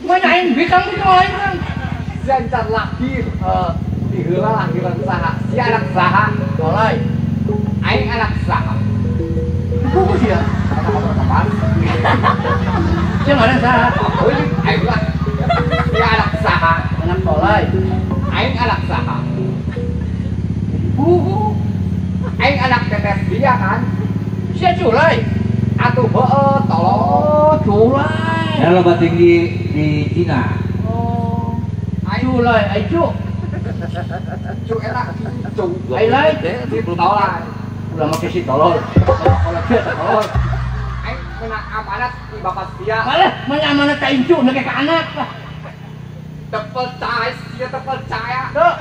Mana aing bikang itu ngalahirkeun. Sia encan lahir. Di heula lahiran saha? Sia anak saha? Tolai. Aing anak saha? Buku sih ya. Siapa ada saha? Aing lah. Ya anak saha, anak tolai. Aing anak saha. Buku. Aing anak tetes dia kan. Sia culai. Atuh heueuh tolong. Oh, culai. Ya loba tinggi di Cina. Oh. Culai, ai cu. Cu enak cu. Ai lai. Tolai. Ulah make si tolol. Kalau dia tolol. Aing menang amanat di bapak sia. Malah menang amanat ka incu na ka anak. Terpercaya sia terpercaya. Tuh.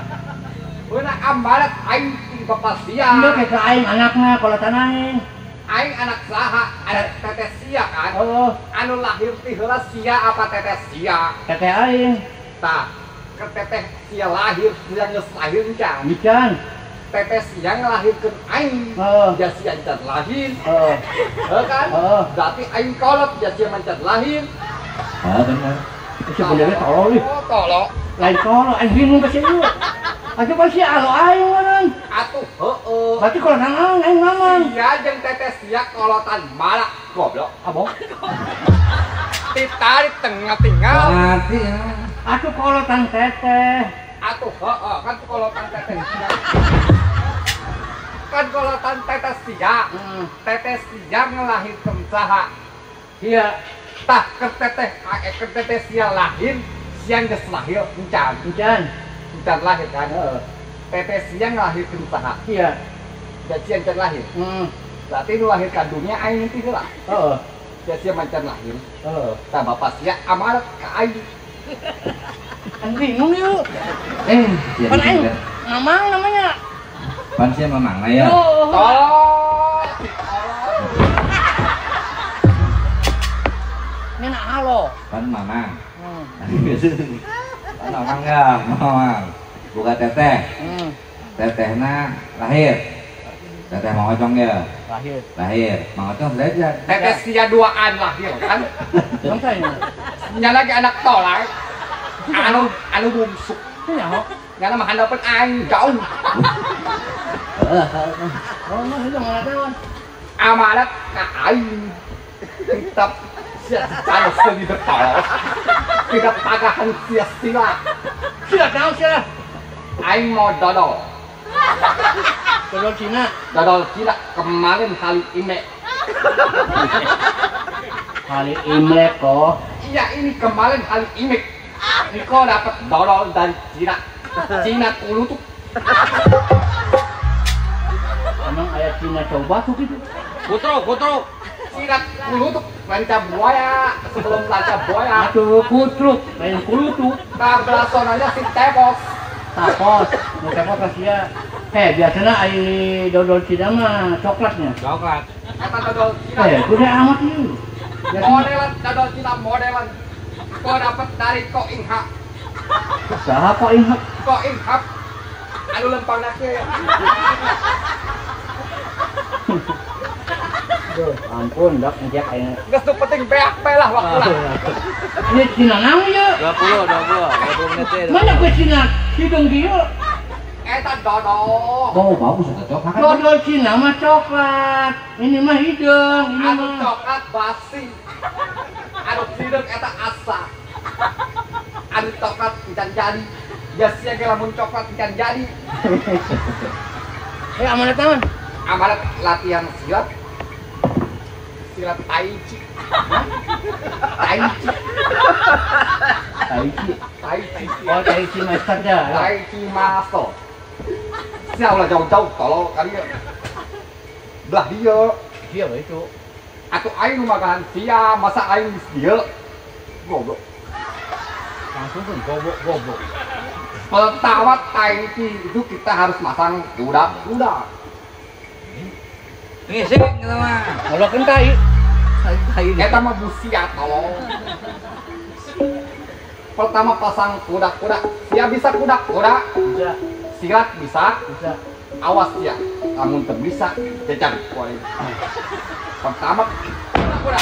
Menang amanat aing di bapak sia. Endeu ka aing anakna kolotan aing. Aing anak saha, anak teteh sia kan? Oh. Anu lahir ti heula sia apa teteh sia? Teteh aing. Tah, ke teteh sia lahir, sia geus lahir can. Can. Teteh sia ngelahirkeun aing. Heeh. Ja sia can lahir. Heeh. Heuh kan? Heeh. Berarti aing kolot ja sia man can lahir. Heeh bener. Sebenarnya tolol ih. Oh, tolol. Lain tolol, aing bingung ka sia. Atuh pasti alo aing meureun. Atuh heueuh. Berarti kolotan aing mamang. Sia jeung teteh sia kolotan malak goblok. Abok. Ditarik tengah-tinggal. Ngerti ya. Atuh kolotan teteh. Atuh heueuh kan kolotan teteh sia. Kan kolotan teteh sia. Teteh sia ngelahirkeun saha? Sia. Tah ke teteh ke teteh sia lahir, sia geus lahir encan. Encan. Encan lahir kan? Heeh. Teteh sia ngelahirkeun saha? Iya. Dan sia encan lahir. Heeh. Berarti nu lahir kandungnya aing teh heula. Heeh. Dan sia mancan lahir. Heeh. Tah bapak sia amanat ka aing. Aing bingung yuk. Ya pan aing mamang namanya. Pan sia mamang lah ya. Tolong. Ini halo. Pan mamang. Pan mamang ya, mamang. Buka teteh. Tetehna lahir. Teteh Mang Ocong ya. Lahir. Lahir. Mang Ocong belajar. Teteh sia duaan lahir kan. Nya lagi anak tolai. Anu anu bungsuk. Nya ho. Nya mah handapeun aing jauh. Oh, mah heuh mana taon. Amanat ka aing. Tetap sia secara seni bertolong. Tidak pagahan sia sila. Sia naon sia? Aing mau dodol. Dodol Cina. Dodol Cina kemarin hari Imlek. Hari Imlek kok. Iya ini kemarin hari Imlek. Niko dapat dodol dari Cina. Cina kulutuk. Emang ayah Cina coba tuh gitu. Kutruk, kutruk. Cina kulutuk lanca buaya sebelum lanca buaya. Aduh kutruk, lain kulutuk. Nah belasonanya si tepos. Tapos, mau tepos kasih ya. Biasanya air dodol Cina mah coklatnya. Coklat. Kata dodol Cina. Udah amat ini. Modelan dodol Cina modelan. Kau dapat dari Ko Ing Hap. Saha Ko Ing Hap? Ko Ing Hap. Anu lempang nake. Duh, ampun dok, ngejek aing. Geus nu penting beak bae lah waktu lah. Ini Cina naon ieu? 20 menit teh. Mana gue Cina? Hidung kieu. Eta dodol. Oh, bagus eta coklat. Dodol Cina mah coklat. Ini mah hidung, ini anu mah coklat basi. Anu hidung eta asa. Anu coklat encan jadi. Ya sia ge lamun coklat encan jadi. Amanat naon? Amanat latihan silat. Silat tai chi. Tai chi. Tai chi. Tai chi. Oh, tai chi master ya. Tai chi master. Sia ulah jauh-jauh tolol kali ya. Belah dia. Dia we itu. Atuh aing nu magahan sia, masa aing geus dieu. Goblok. Langsung pun goblok-goblok. Pertama tai chi itu kita harus masang kuda-kuda. Ngising eta mah. Ngolokeun tai. Tai. Eta mah busia tolong. Pertama pasang kuda-kuda. Sia bisa kuda-kuda? Bisa. Silat bisa? Bisa. Awas ya, lamun teu bisa jejak poe. Pertama kuda-kuda.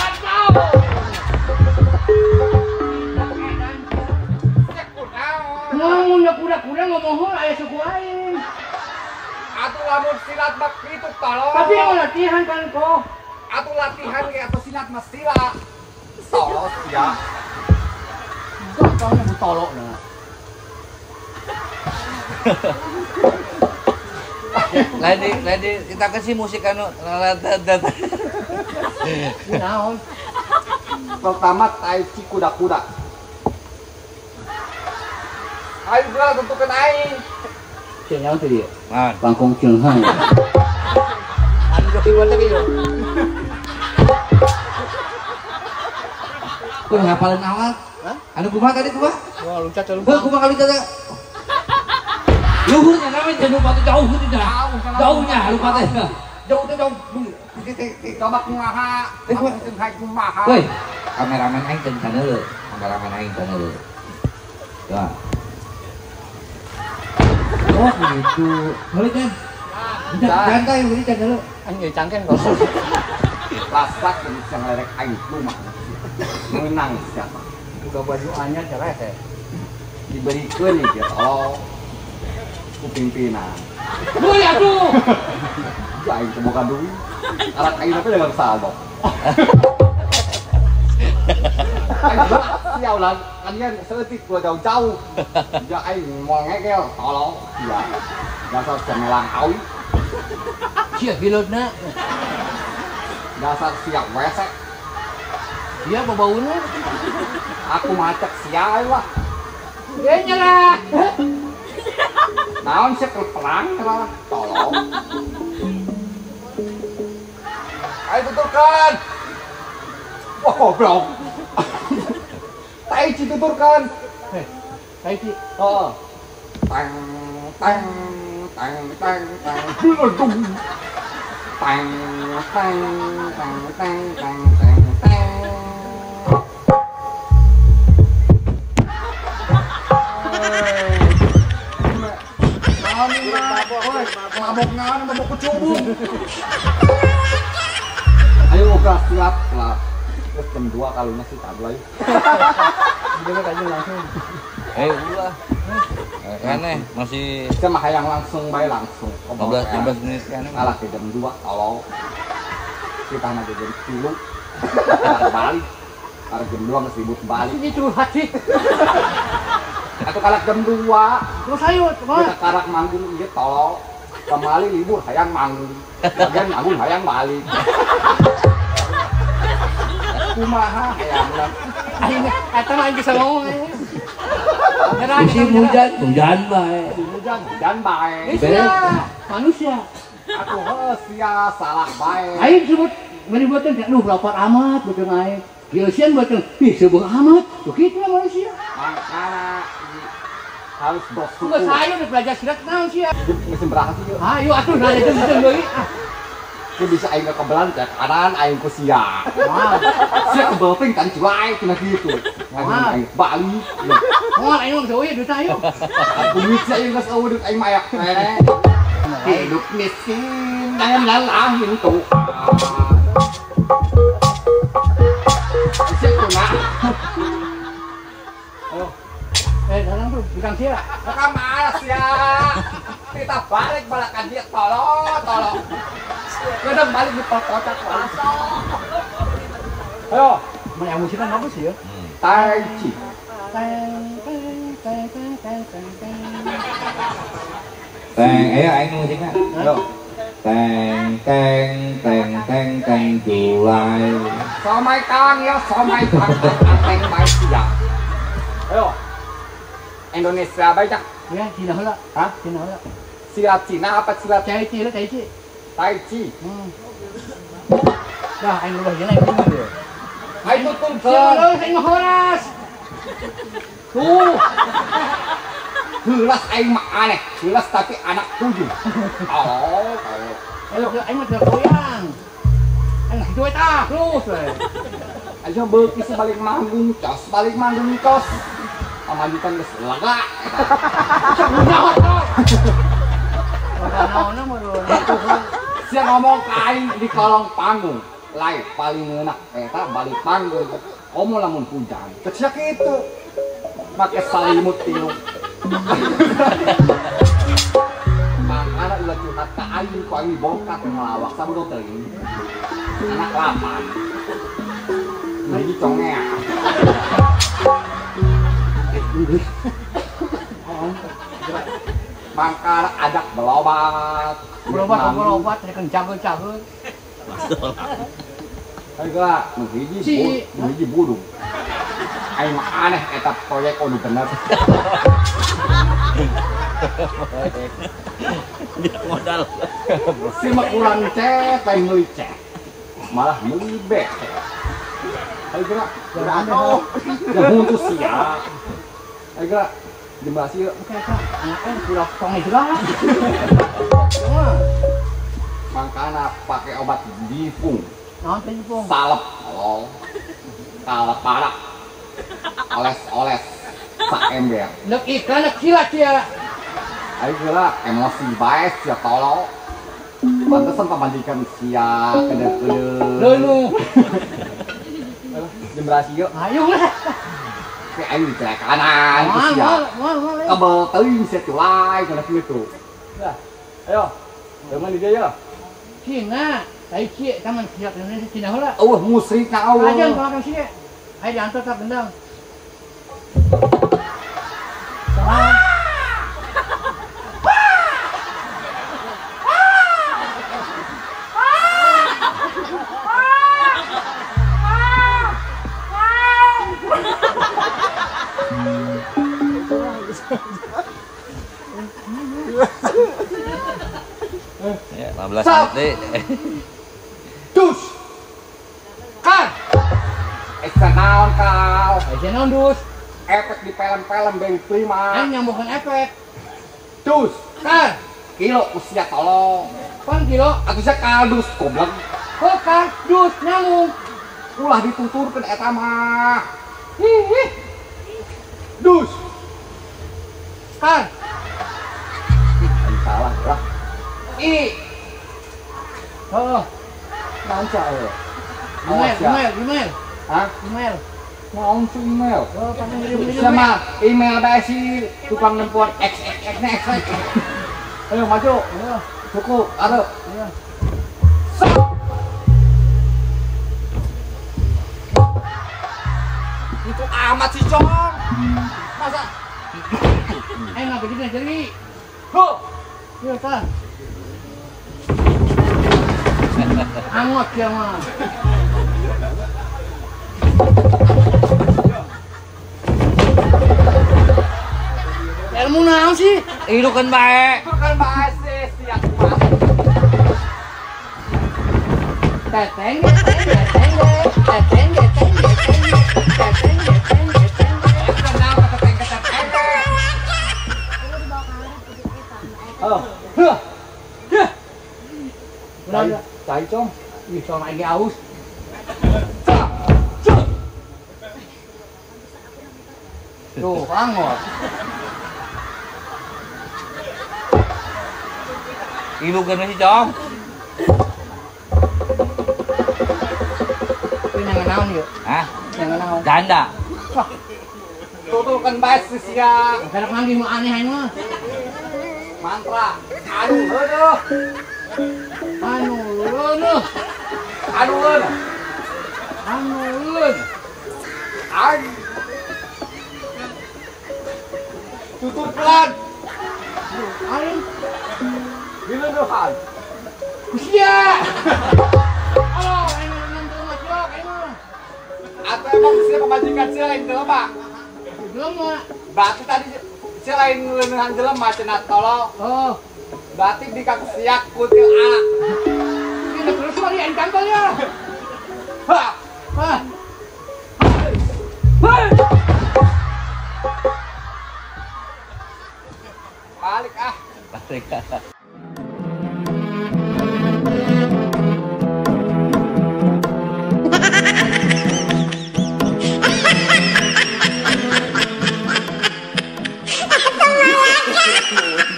Ngomong kuda-kuda ngomong heula aya suku aing. Atuh lamun silat mah kitu tolong. Tapi yang latihan kan kok. Atuh latihan ge atuh silat mah sila. Tolok ya. Toloknya bu tolok nah. Lain di kita kasih musik anu naon. Pertama tai chi kuda-kuda. Aing geura tentukeun aing. Cenah naon teh ieu? Bangkong ceunghang. Anu joki buat teh ieu. Kuh ngapalin awal. Anu kumaha tadi kumaha? Wah, loncat loncat. Heuh kumaha loncat teh? Luhurnya namanya jangan lupa tuh jauh gitu dah. Jauhnya lupa teh. Jauh teh jauh. Coba kumaha? Kumaha? Woi, kameramen aing teu saneuleuh. Kameramen aing teu saneuleuh. Wah. Oh gitu. Heuleuh kan. Santai heuleuh can heuleuh. Aing ge cangken kok. Lasak yang lerek aing rumah. Menang siapa? Buka baju anyar cerai teh. Diberikan nih gitu. Oh. Ku pimpinan. Woi atuh. Aing teu boga duit. Arak aing teh dagang saldo. Aing siau lah, kalian seeutik gua jauh-jauh. Ja aing moal ngegel, tolong. Sia. Dasar cemelang awi. Sia hileudna. Dasar siap wesek. Sia babauna. Aku macet sia lah. Ge nyerah. Naon sih perang lah, tolong. Ayo tuturkan. Wah goblok. Tai chi tuturkan. Hei, tai chi. Oh. Tang tang tang tang tang. Beledung. Tang tang tang tang tang tang tang. Mabok naon, mabok kecubung. Ayo uga siap lah. Terus jam 2 kalunya sih tabloy. Dia aja langsung. Ulah. Aneh, masih sama hayang langsung bae langsung. 15 menit kan. Alah ke jam 2 tolong. Kita mah jam 10. Balik. Arek jam 2 geus ribut balik. Ini curhat sih. Atau kalak jam 2. Terus ayo, kita karak manggung ieu tolong. Kembali libur hayang manggung. Bagian manggung hayang balik. Kumaha hayang. Aing eta mah aing bisa ngomong. Musim hujan, hujan bae. Hujan, hujan bae. Manusia. Aku heuh sia salah bae. Aing sebut meni buateun aduh lapar amat beuteung aing. Geusian buateun ih seubeung amat. Tuh kitu lah manusia. Makana harus bersyukur. Enggak saya udah belajar silat naon sia. Mesin berangkat sih. Ayo atuh nah jeung deui. Ku bisa aing kebelan teh kanan aing ku sia. Wah. Sia kebelting tadi wae cenah kitu. Aing balik. Moal aing mah geus eueuh duit ayo. Aku duit sia aing geus eueuh duit aing mah aya. Hidup miskin jangan nyalahin Tuhan. Sia kuna. Ayo. Sekarang tuh bukan sia. Bukan malas ya. Kita balik balakan dia tolong, tolong. Udah balik di kocak balik. Ayo, main musik kan bagus ya. Tai chi. Teng teng teng teng teng teng teng. Teng, ayo aing musiknya. Ayo. Teng teng teng teng teng Julai. Somai kang ya, somai kang teng baik ya. Ayo. Indonesia banyak. Ya, Cina heula. Hah? Cina heula. Silat Cina apa silat Tai chi lah, tai chi. Tai chi. Dah aing rubah jeung aing bingung ieu. Aing tuturkeun. Sia aing mah horas. Tuh. Heulas aing mah aneh, heulas tapi anak 7. Oh, ayo aing mah teu goyang. Aing kitu we tah, terus we. Ayo beuki sebalik manggung cos, balik manggung kos. Pamajikan geus lega. Nyaho tah. Naonna mah. Sia ngomong ka aing di kolong panggung. Live paling ngeunah eta balik panggung. Komo lamun hujan. Cek sia kitu. Make salimut tilu. Makana ulah curhat ka aing ku aing dibongkar teh ngalawak sabodo teuing. Anak lapan. Hiji congea. Mangkar ajak berobat. Berobat rek jago-jago. Ayo geura, nu hiji nu hiji budung. Aing mah aneh eta proyek anu bener. Dia modal. Si mah kurang cet, lain meuli cet. Malah meuli becek. Ayo geura, geura atuh. Jangan buntu sia. Ayo geura, jembasi yeuh. Oke, eta. Kurang tong segala. Mangkana pakai obat difung. Naon teh difung? Salep, tolong. Salep parak. Oles-oles sak ember. Nek iklan nek silat sia. Ayo geura emosi bae sia tolong. Pantesan pamajikan sia kedeu-kedeu. Leunuh. Jembrasi yeuh. Ayo lah. Kayak aing dicelekanan ku sia. Kebel teuing sia culai kana kitu. Lah, ayo. Jangan di dieu. Cina, tai cie taman siap Indonesia Cina heula. Eueuh musrik na eueuh. Ajan kalau sini. Ayo diantar tak gendang. Ya, 15 menit deh. Dus. Kan. Esa naon kau? Esa naon dus? Efek di film-film Baby Prima. Kan nyambungkan efek. Dus. Kan. Kilo usia tolong. Pan kilo? Atuh sia kaldus goblok. Kok kardus nyambung? Ulah dituturkeun eta mah. Hi. Dus. Kan. Salah lah. I. Oh. Naon sia eueuh? Email, email. Hah? Email. Naon sih email? Oh, sama email bae si tukang nempuan X X X X. Ayo maju. Ayo. Cukup, arep. Ayo. Sok. Itu amat sih, Cong. Masa enak begini jadi. Ho. Iya, Tan. Angot ya mah. Ilmu naon sih? Ilukeun bae. Ilukeun bae sih sia kuat. Teteng teteng teteng teteng teteng teteng teteng teteng. Kenapa teteng teteng? Oh. Heh. Heh. Udah, tai cong. Ih, cong lagi aus. Tuh, angot. Ilukeun sih, Cong. Ini yang naon yeuh? Hah? Yang naon? Janda. Wah. Tuturkeun bae si sia. Karek manggih nu aneh aing mah. Mantra. Aduh, heueuh. Anu leuneun. Anu leuneun. Anu leuneun. An. Tutur pelan. Aing dileunehan. Kusia. Halo, aing leuneun teu mah cilok aing mah. Atuh emang sia pamajikan sia lain jelema. Jelema. Berarti tadi sia lain leunehan jelema cenah tolong. Oh. Berarti di kaku siak kutil anak. Ini terus lari aing kantol ya. Ha. Ha. Balik ah. Balik ah.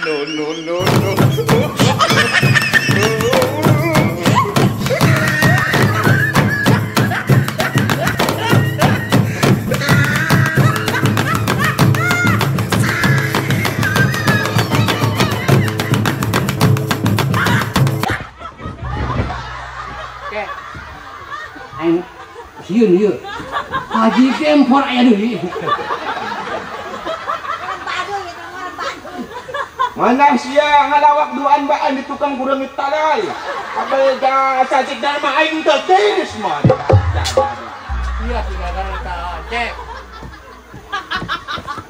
No, no, no, no. Aing sieun ieu. Haji kempor aya deui. Mana sia ngalawak duaan baan di tukang kurang talai. Abel da sajik dharma aing teu tiris mah. Sia si gara ta cek.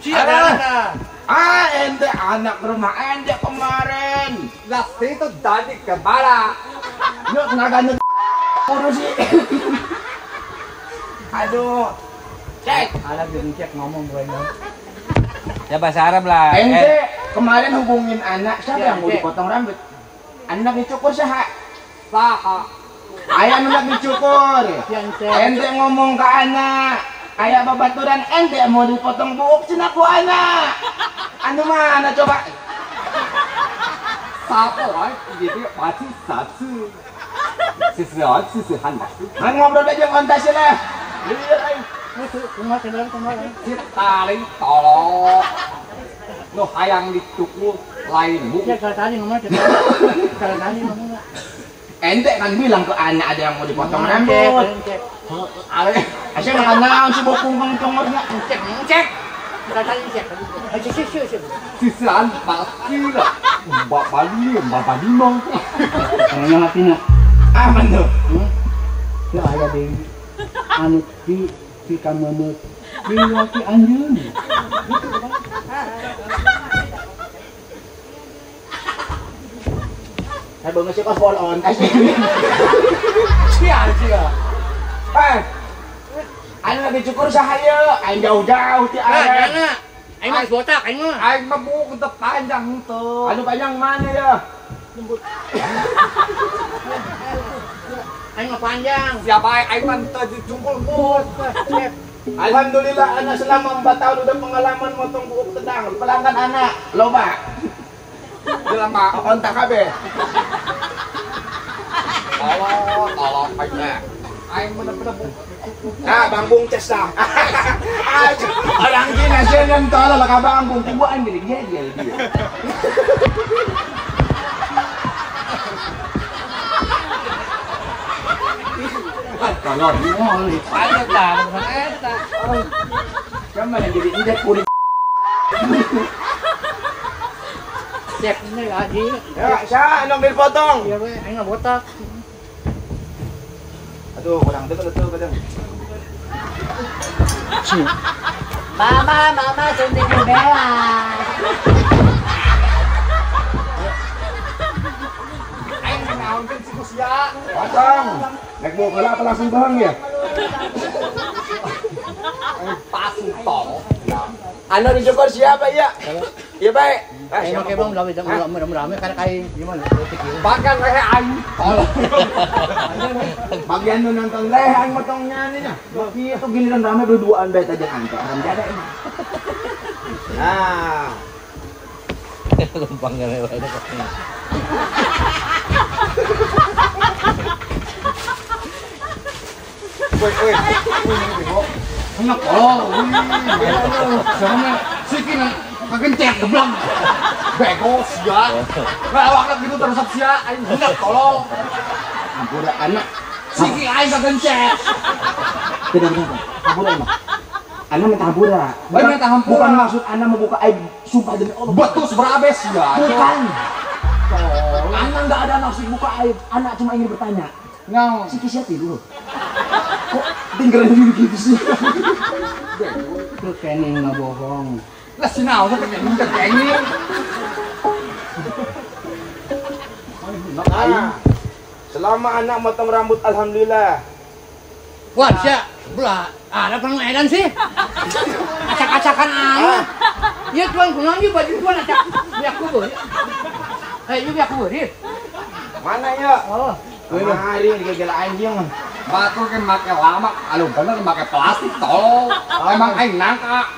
Sia gara. Ah, ente anak rumah ente kemarin. Lah itu tadi kemana? Nyok tenaga nyok urus sih. Aduh. Cek. Anak jeung cek ngomong gue. Ya bahasa Arab lah. Ente kemarin hubungin anak siapa yang mau dipotong rambut? Anak dicukur saha? Saha. Aya anak dicukur. Ente ngomong ke anak, aya babaturan ente mau dipotong buuk cenah ku anak. Anu mana coba? Satu ay, gitu pasti satu. Sisi sisi handas. Ngan ngobrol aja kontas lah. Lihat ay. Si taling tolong. Nu hayang dicukur lain bu. Ya kalau tadi ngomong, kalau tadi ngomong. Ente kan bilang ke anak ada yang mau dipotong rambut. Ale, asal makan naon si bokong kang congornya. Cek, cek. Kalau tadi cek. Cek, cek, cek. Sisaan pasti lah. Mbak Bali, Mbak Bali mong. Kayaknya mati nak. Aman tuh. Ya ada deh. Anu di di kamu di waki anjeun. Saya bangun sih kos bol on. Sia sia. Eh, anu lagi cukur sahaya, aing jauh-jauh ti arek. Aing mah botak aing mah. Aing mah buuk teu panjang teu. Anu panjang mana ya? Lembut. Aing mah panjang. Siapa aing mah teu dicungkul buuk. Alhamdulillah anak selama 4 tahun udah pengalaman motong buuk tedang. Pelanggan anak loba. Jelema kontak kabeh. Tolong, tolong aing. Aing bener-bener buuk. Ah, bangkung ces dah. Orang Cina sih yang tolol lah bangkung kubuan gini dia dia. Tolol. Ayo ta, eta. Kamu yang jadi injek kulit. Cek ini lagi. Ya, saya nong dipotong. Iya, we, aing botak. Aduh, kurang dekat tuh kadang. Mama, mama suntik rubella. Aing naonkeun si Kusia. Potong. Naik bawa heula apa langsung bohong ya? Aing pasu tong. Anu dicukur siapa ya? Iya baik. Ah, siapa bang? Rame karena kayak gimana? Bahkan lehe aing tolong. Bagian nu nonton lehe aing motongnya nih nah. Itu giliran rame berduaan bae aja anto. Haram jada ini. Nah. Lumpang gak lewat. Woi, woi. Enak oh, wih. Sikin kegencet geblak. Bego sia. Ngalawakna gitu terus sia aing hendak tolong. Ampura anak. Siki aing kegencet. Tidak kenapa? Hampura emang. Ana minta hampura. Bukan, bukan maksud ana membuka aib, sumpah demi Allah. Betul seberapa sia. Bukan. Ana enggak ada maksud buka aib. Ana cuma ingin bertanya. Ngau. Siki sia tidur. Kok tinggalan diri gitu sih? Itu kening nggak bohong. Lah sinau tuh kening kening. Nah, selama anak motong rambut alhamdulillah. Wah, sia, belah. Ada perlu edan sih. Acak-acakan aja. Ya tuan kunaon ieu baju tuan acak. Biak kubur. Eh, ieu biak kubur ieu. Mana ya? Oh. Kemari digegel anjing. Batu kan make lama, aduh bener make plastik tolong. Emang aing nangka.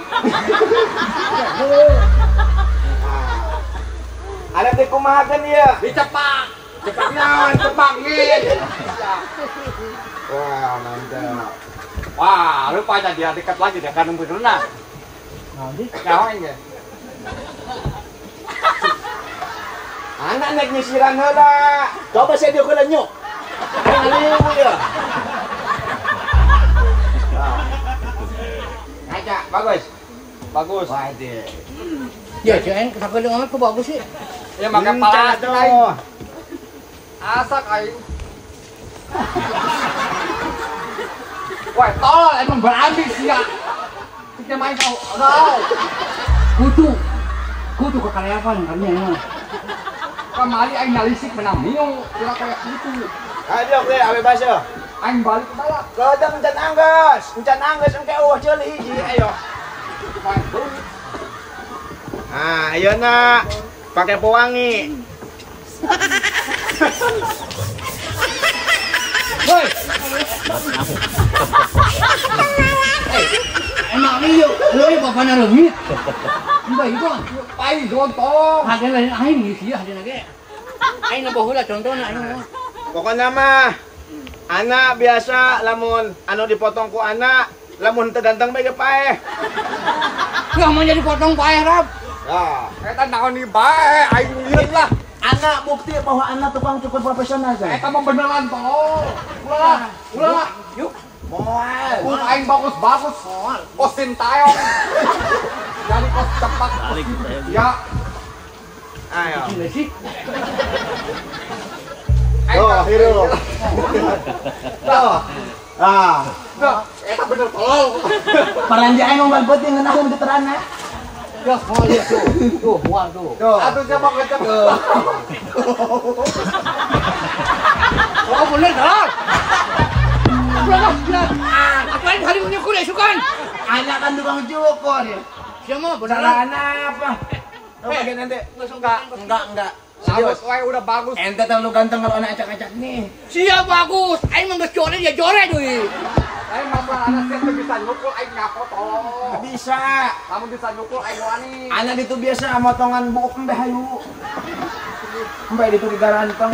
Ada teh kumaha kan ieu? Dicepak. Cepak naon? Cepakin. Wah, mantap. Wah, rupanya dia dekat lagi dia kan benerna. Nanti nyaho aing ge. Anak naik nyisiran heula. Coba saya dia heula nyuk. Aing ya. Kaca, bagus. Bagus. Waduh. Ya, jangan sampai dengan aku bagus sih. Ya pakai plastik aing. Asak aing. Wah, tolol emang berambis ya. Kita main kau. Tolol. Kutu. Kutu ke karyawan kami emang. Kamari aing nalisik menang miung, kira kayak kutu. Ayo deh, awe basa. Aing balik ke balap. Kadang encan angges engke eueuh ceuli hiji ayo. Ah, ayo nak pakai pewangi. Woi. Emang ini yuk, lu ini bapaknya leungit. Mbak itu pai gontong. Hagen lain aing sih hagen ge. Aing nempo heula contohna aing mah. Pokoknya mah anak biasa lamun anu dipotong ku anak, lamun teu ganteng bae ge paeh. Nggak mau jadi potong paeh rap. Ya, eta naon ieu bae aing lieur lah. Anak bukti bahwa anak tukang cukur profesional saya. Eta mah beneran tolol. Ulah, ulah. Yuk. Moal. Pun aing bagus-bagus. Kos Sintayong. Jadi kos cepat. Ya. Ayo. Sih. Oh, hero. Tuh. Ah. Tuh, eta bener tolol. Paranja aing ngomong penting ngeunah di terana. Ya, moal ya tuh. Tuh, moal tuh. Atuh siapa ngecek. Oh, bener tolol. Ulah, ulah. Apa yang hari nyukur ya sukan? Anak kan tukang cukur ya. Siapa beneran? Salah anak apa? Oh, bagian ente. Enggak. Serius, wae udah bagus. Ente terlalu ganteng kalau anak acak-acak nih. Siap bagus. Aing mah geus jore dia jore deui. Aing mah anak siapa bisa nyukur aing ngapo tolong. Bisa. Kamu bisa nyukur aing wani. Anak itu biasa motongan buuk embe hayu. Embe itu digaranteng.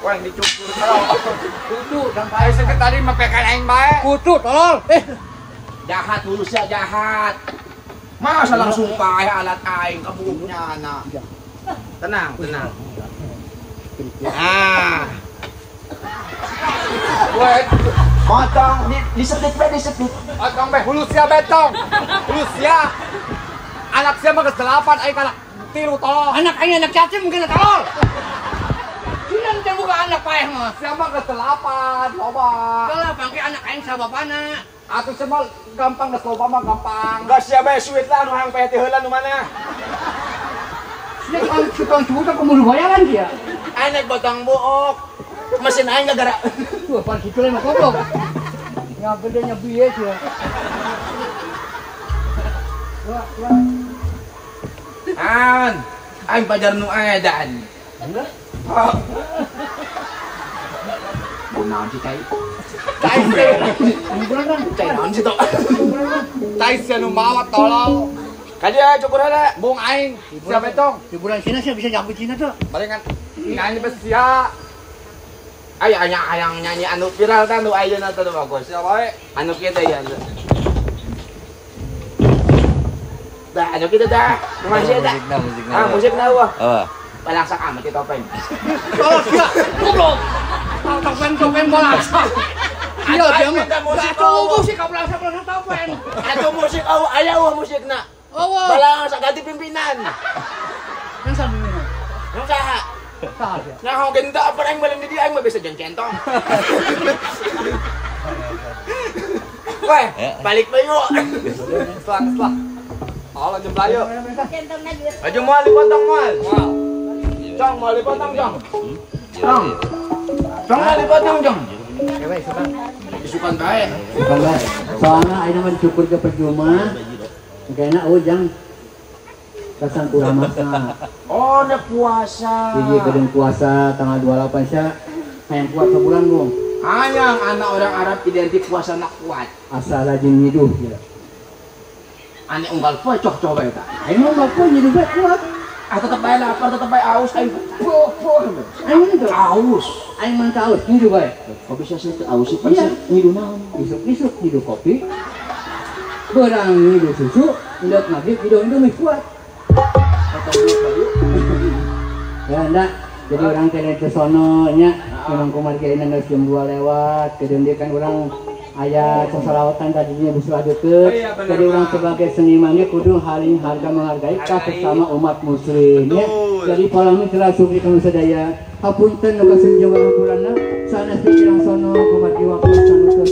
Wah, dicukur. Kutu sampai sekitar tadi mepekan aing bae. Kutu tolol. Jahat hulusnya jahat. Masa langsung paeh alat aing ke buuknya anak. Tenang, tenang. Ah. Wah, potong disetit bae disetit. Potong bae hulus sia betong. Hulus sia. Anak sia mah geus 8 aing kana tilu tolol. Anak aing anak cacing mungkin tolol. Sian teh buka anak paeh mah. Sia mah geus 8, loba. Delapan ke anak aing sabapana. Atuh sia mah gampang geus loba mah gampang. Geus sia bae suit lah nu hayang paeh teh heula nu mana. Dia tukang cukur kudu bayaran dia. Anak potong buuk. Mesin aing gara-gara. Tuh, pan situ mah goblok. Nya gedenya bieu sia. Wah, wah. An, aing pajar nu edan. Enggak. Oh. Naon sih cai? Cai cai naon sih tok? Cai sia nu mawa tolol. Kadia cukur heula. Bung aing, siapa betong? Hiburan Cina sih bisa nyampe Cina tuh. Palingan nyanyi besia. Ayo hayang nyanyi anu viral kan nu ayeuna teh bagus. Siapa wae? Anu kieu teh ya. Dah anu kieu dah. Masih dah. Ah musikna eueuh. Heeh. Balangsak amat ieu topeng. Tolol sia. Goblok. Topeng balangsak. Iya dia mah. Atuh musik ka balangsak-balangsak topeng. Atuh musik eueuh aya eueuh musikna. Oh, balangsak ganti pimpinan. Yang saha pimpinan? Yang saha? Saha sia. Nah, hogen teu apa aing balen di dieu aing mah bisa jeung centong. Weh, balik bae yuk. Selang-selang. Oh, lanjut belayu. Centongna duit. Maju moal dipotong moal. Moal. Cong moal dipotong, Cong. Cong. Cong moal dipotong, Cong. Ewe isukan. Isukan bae. Isukan bae. Soalna ayeuna mah dicukur ke percuma. Kayaknya ujang kasang kurang masa. Oh, ada puasa. Jadi gedung puasa tanggal 28 sia hayang kuat sebulan, Bung. Hayang anak orang Arab identik puasa nak kuat. Asal rajin nyiduh ya. Ane unggal poe cok coba eta. Aing unggal poe nyiduh bae kuat. Ah tetep bae lapar, tetep bae aus aing. Poe Aing teu aus. Aing mah teu aus nyiduh bae. Kok bisa sih teu aus sih pan nyiduh naon? Isuk-isuk nyiduh kopi. Berang nyiduh susu, ndek maghrib nyiduh Indomie kuat. Ya enggak, jadi orang teh ke sono nya memang kumargi ayeuna geus jam 2 lewat, kedeung dia kan urang Aya sasalawatan tadinya bisa deket. Jadi orang sebagai seniman ge kudu haling harga menghargai ka sesama umat muslim ya. Jadi palami telah sugri kanu sadaya. Hapunten nu kasenjong hampurana sanes pikiran sono kumargi waktu sanutos.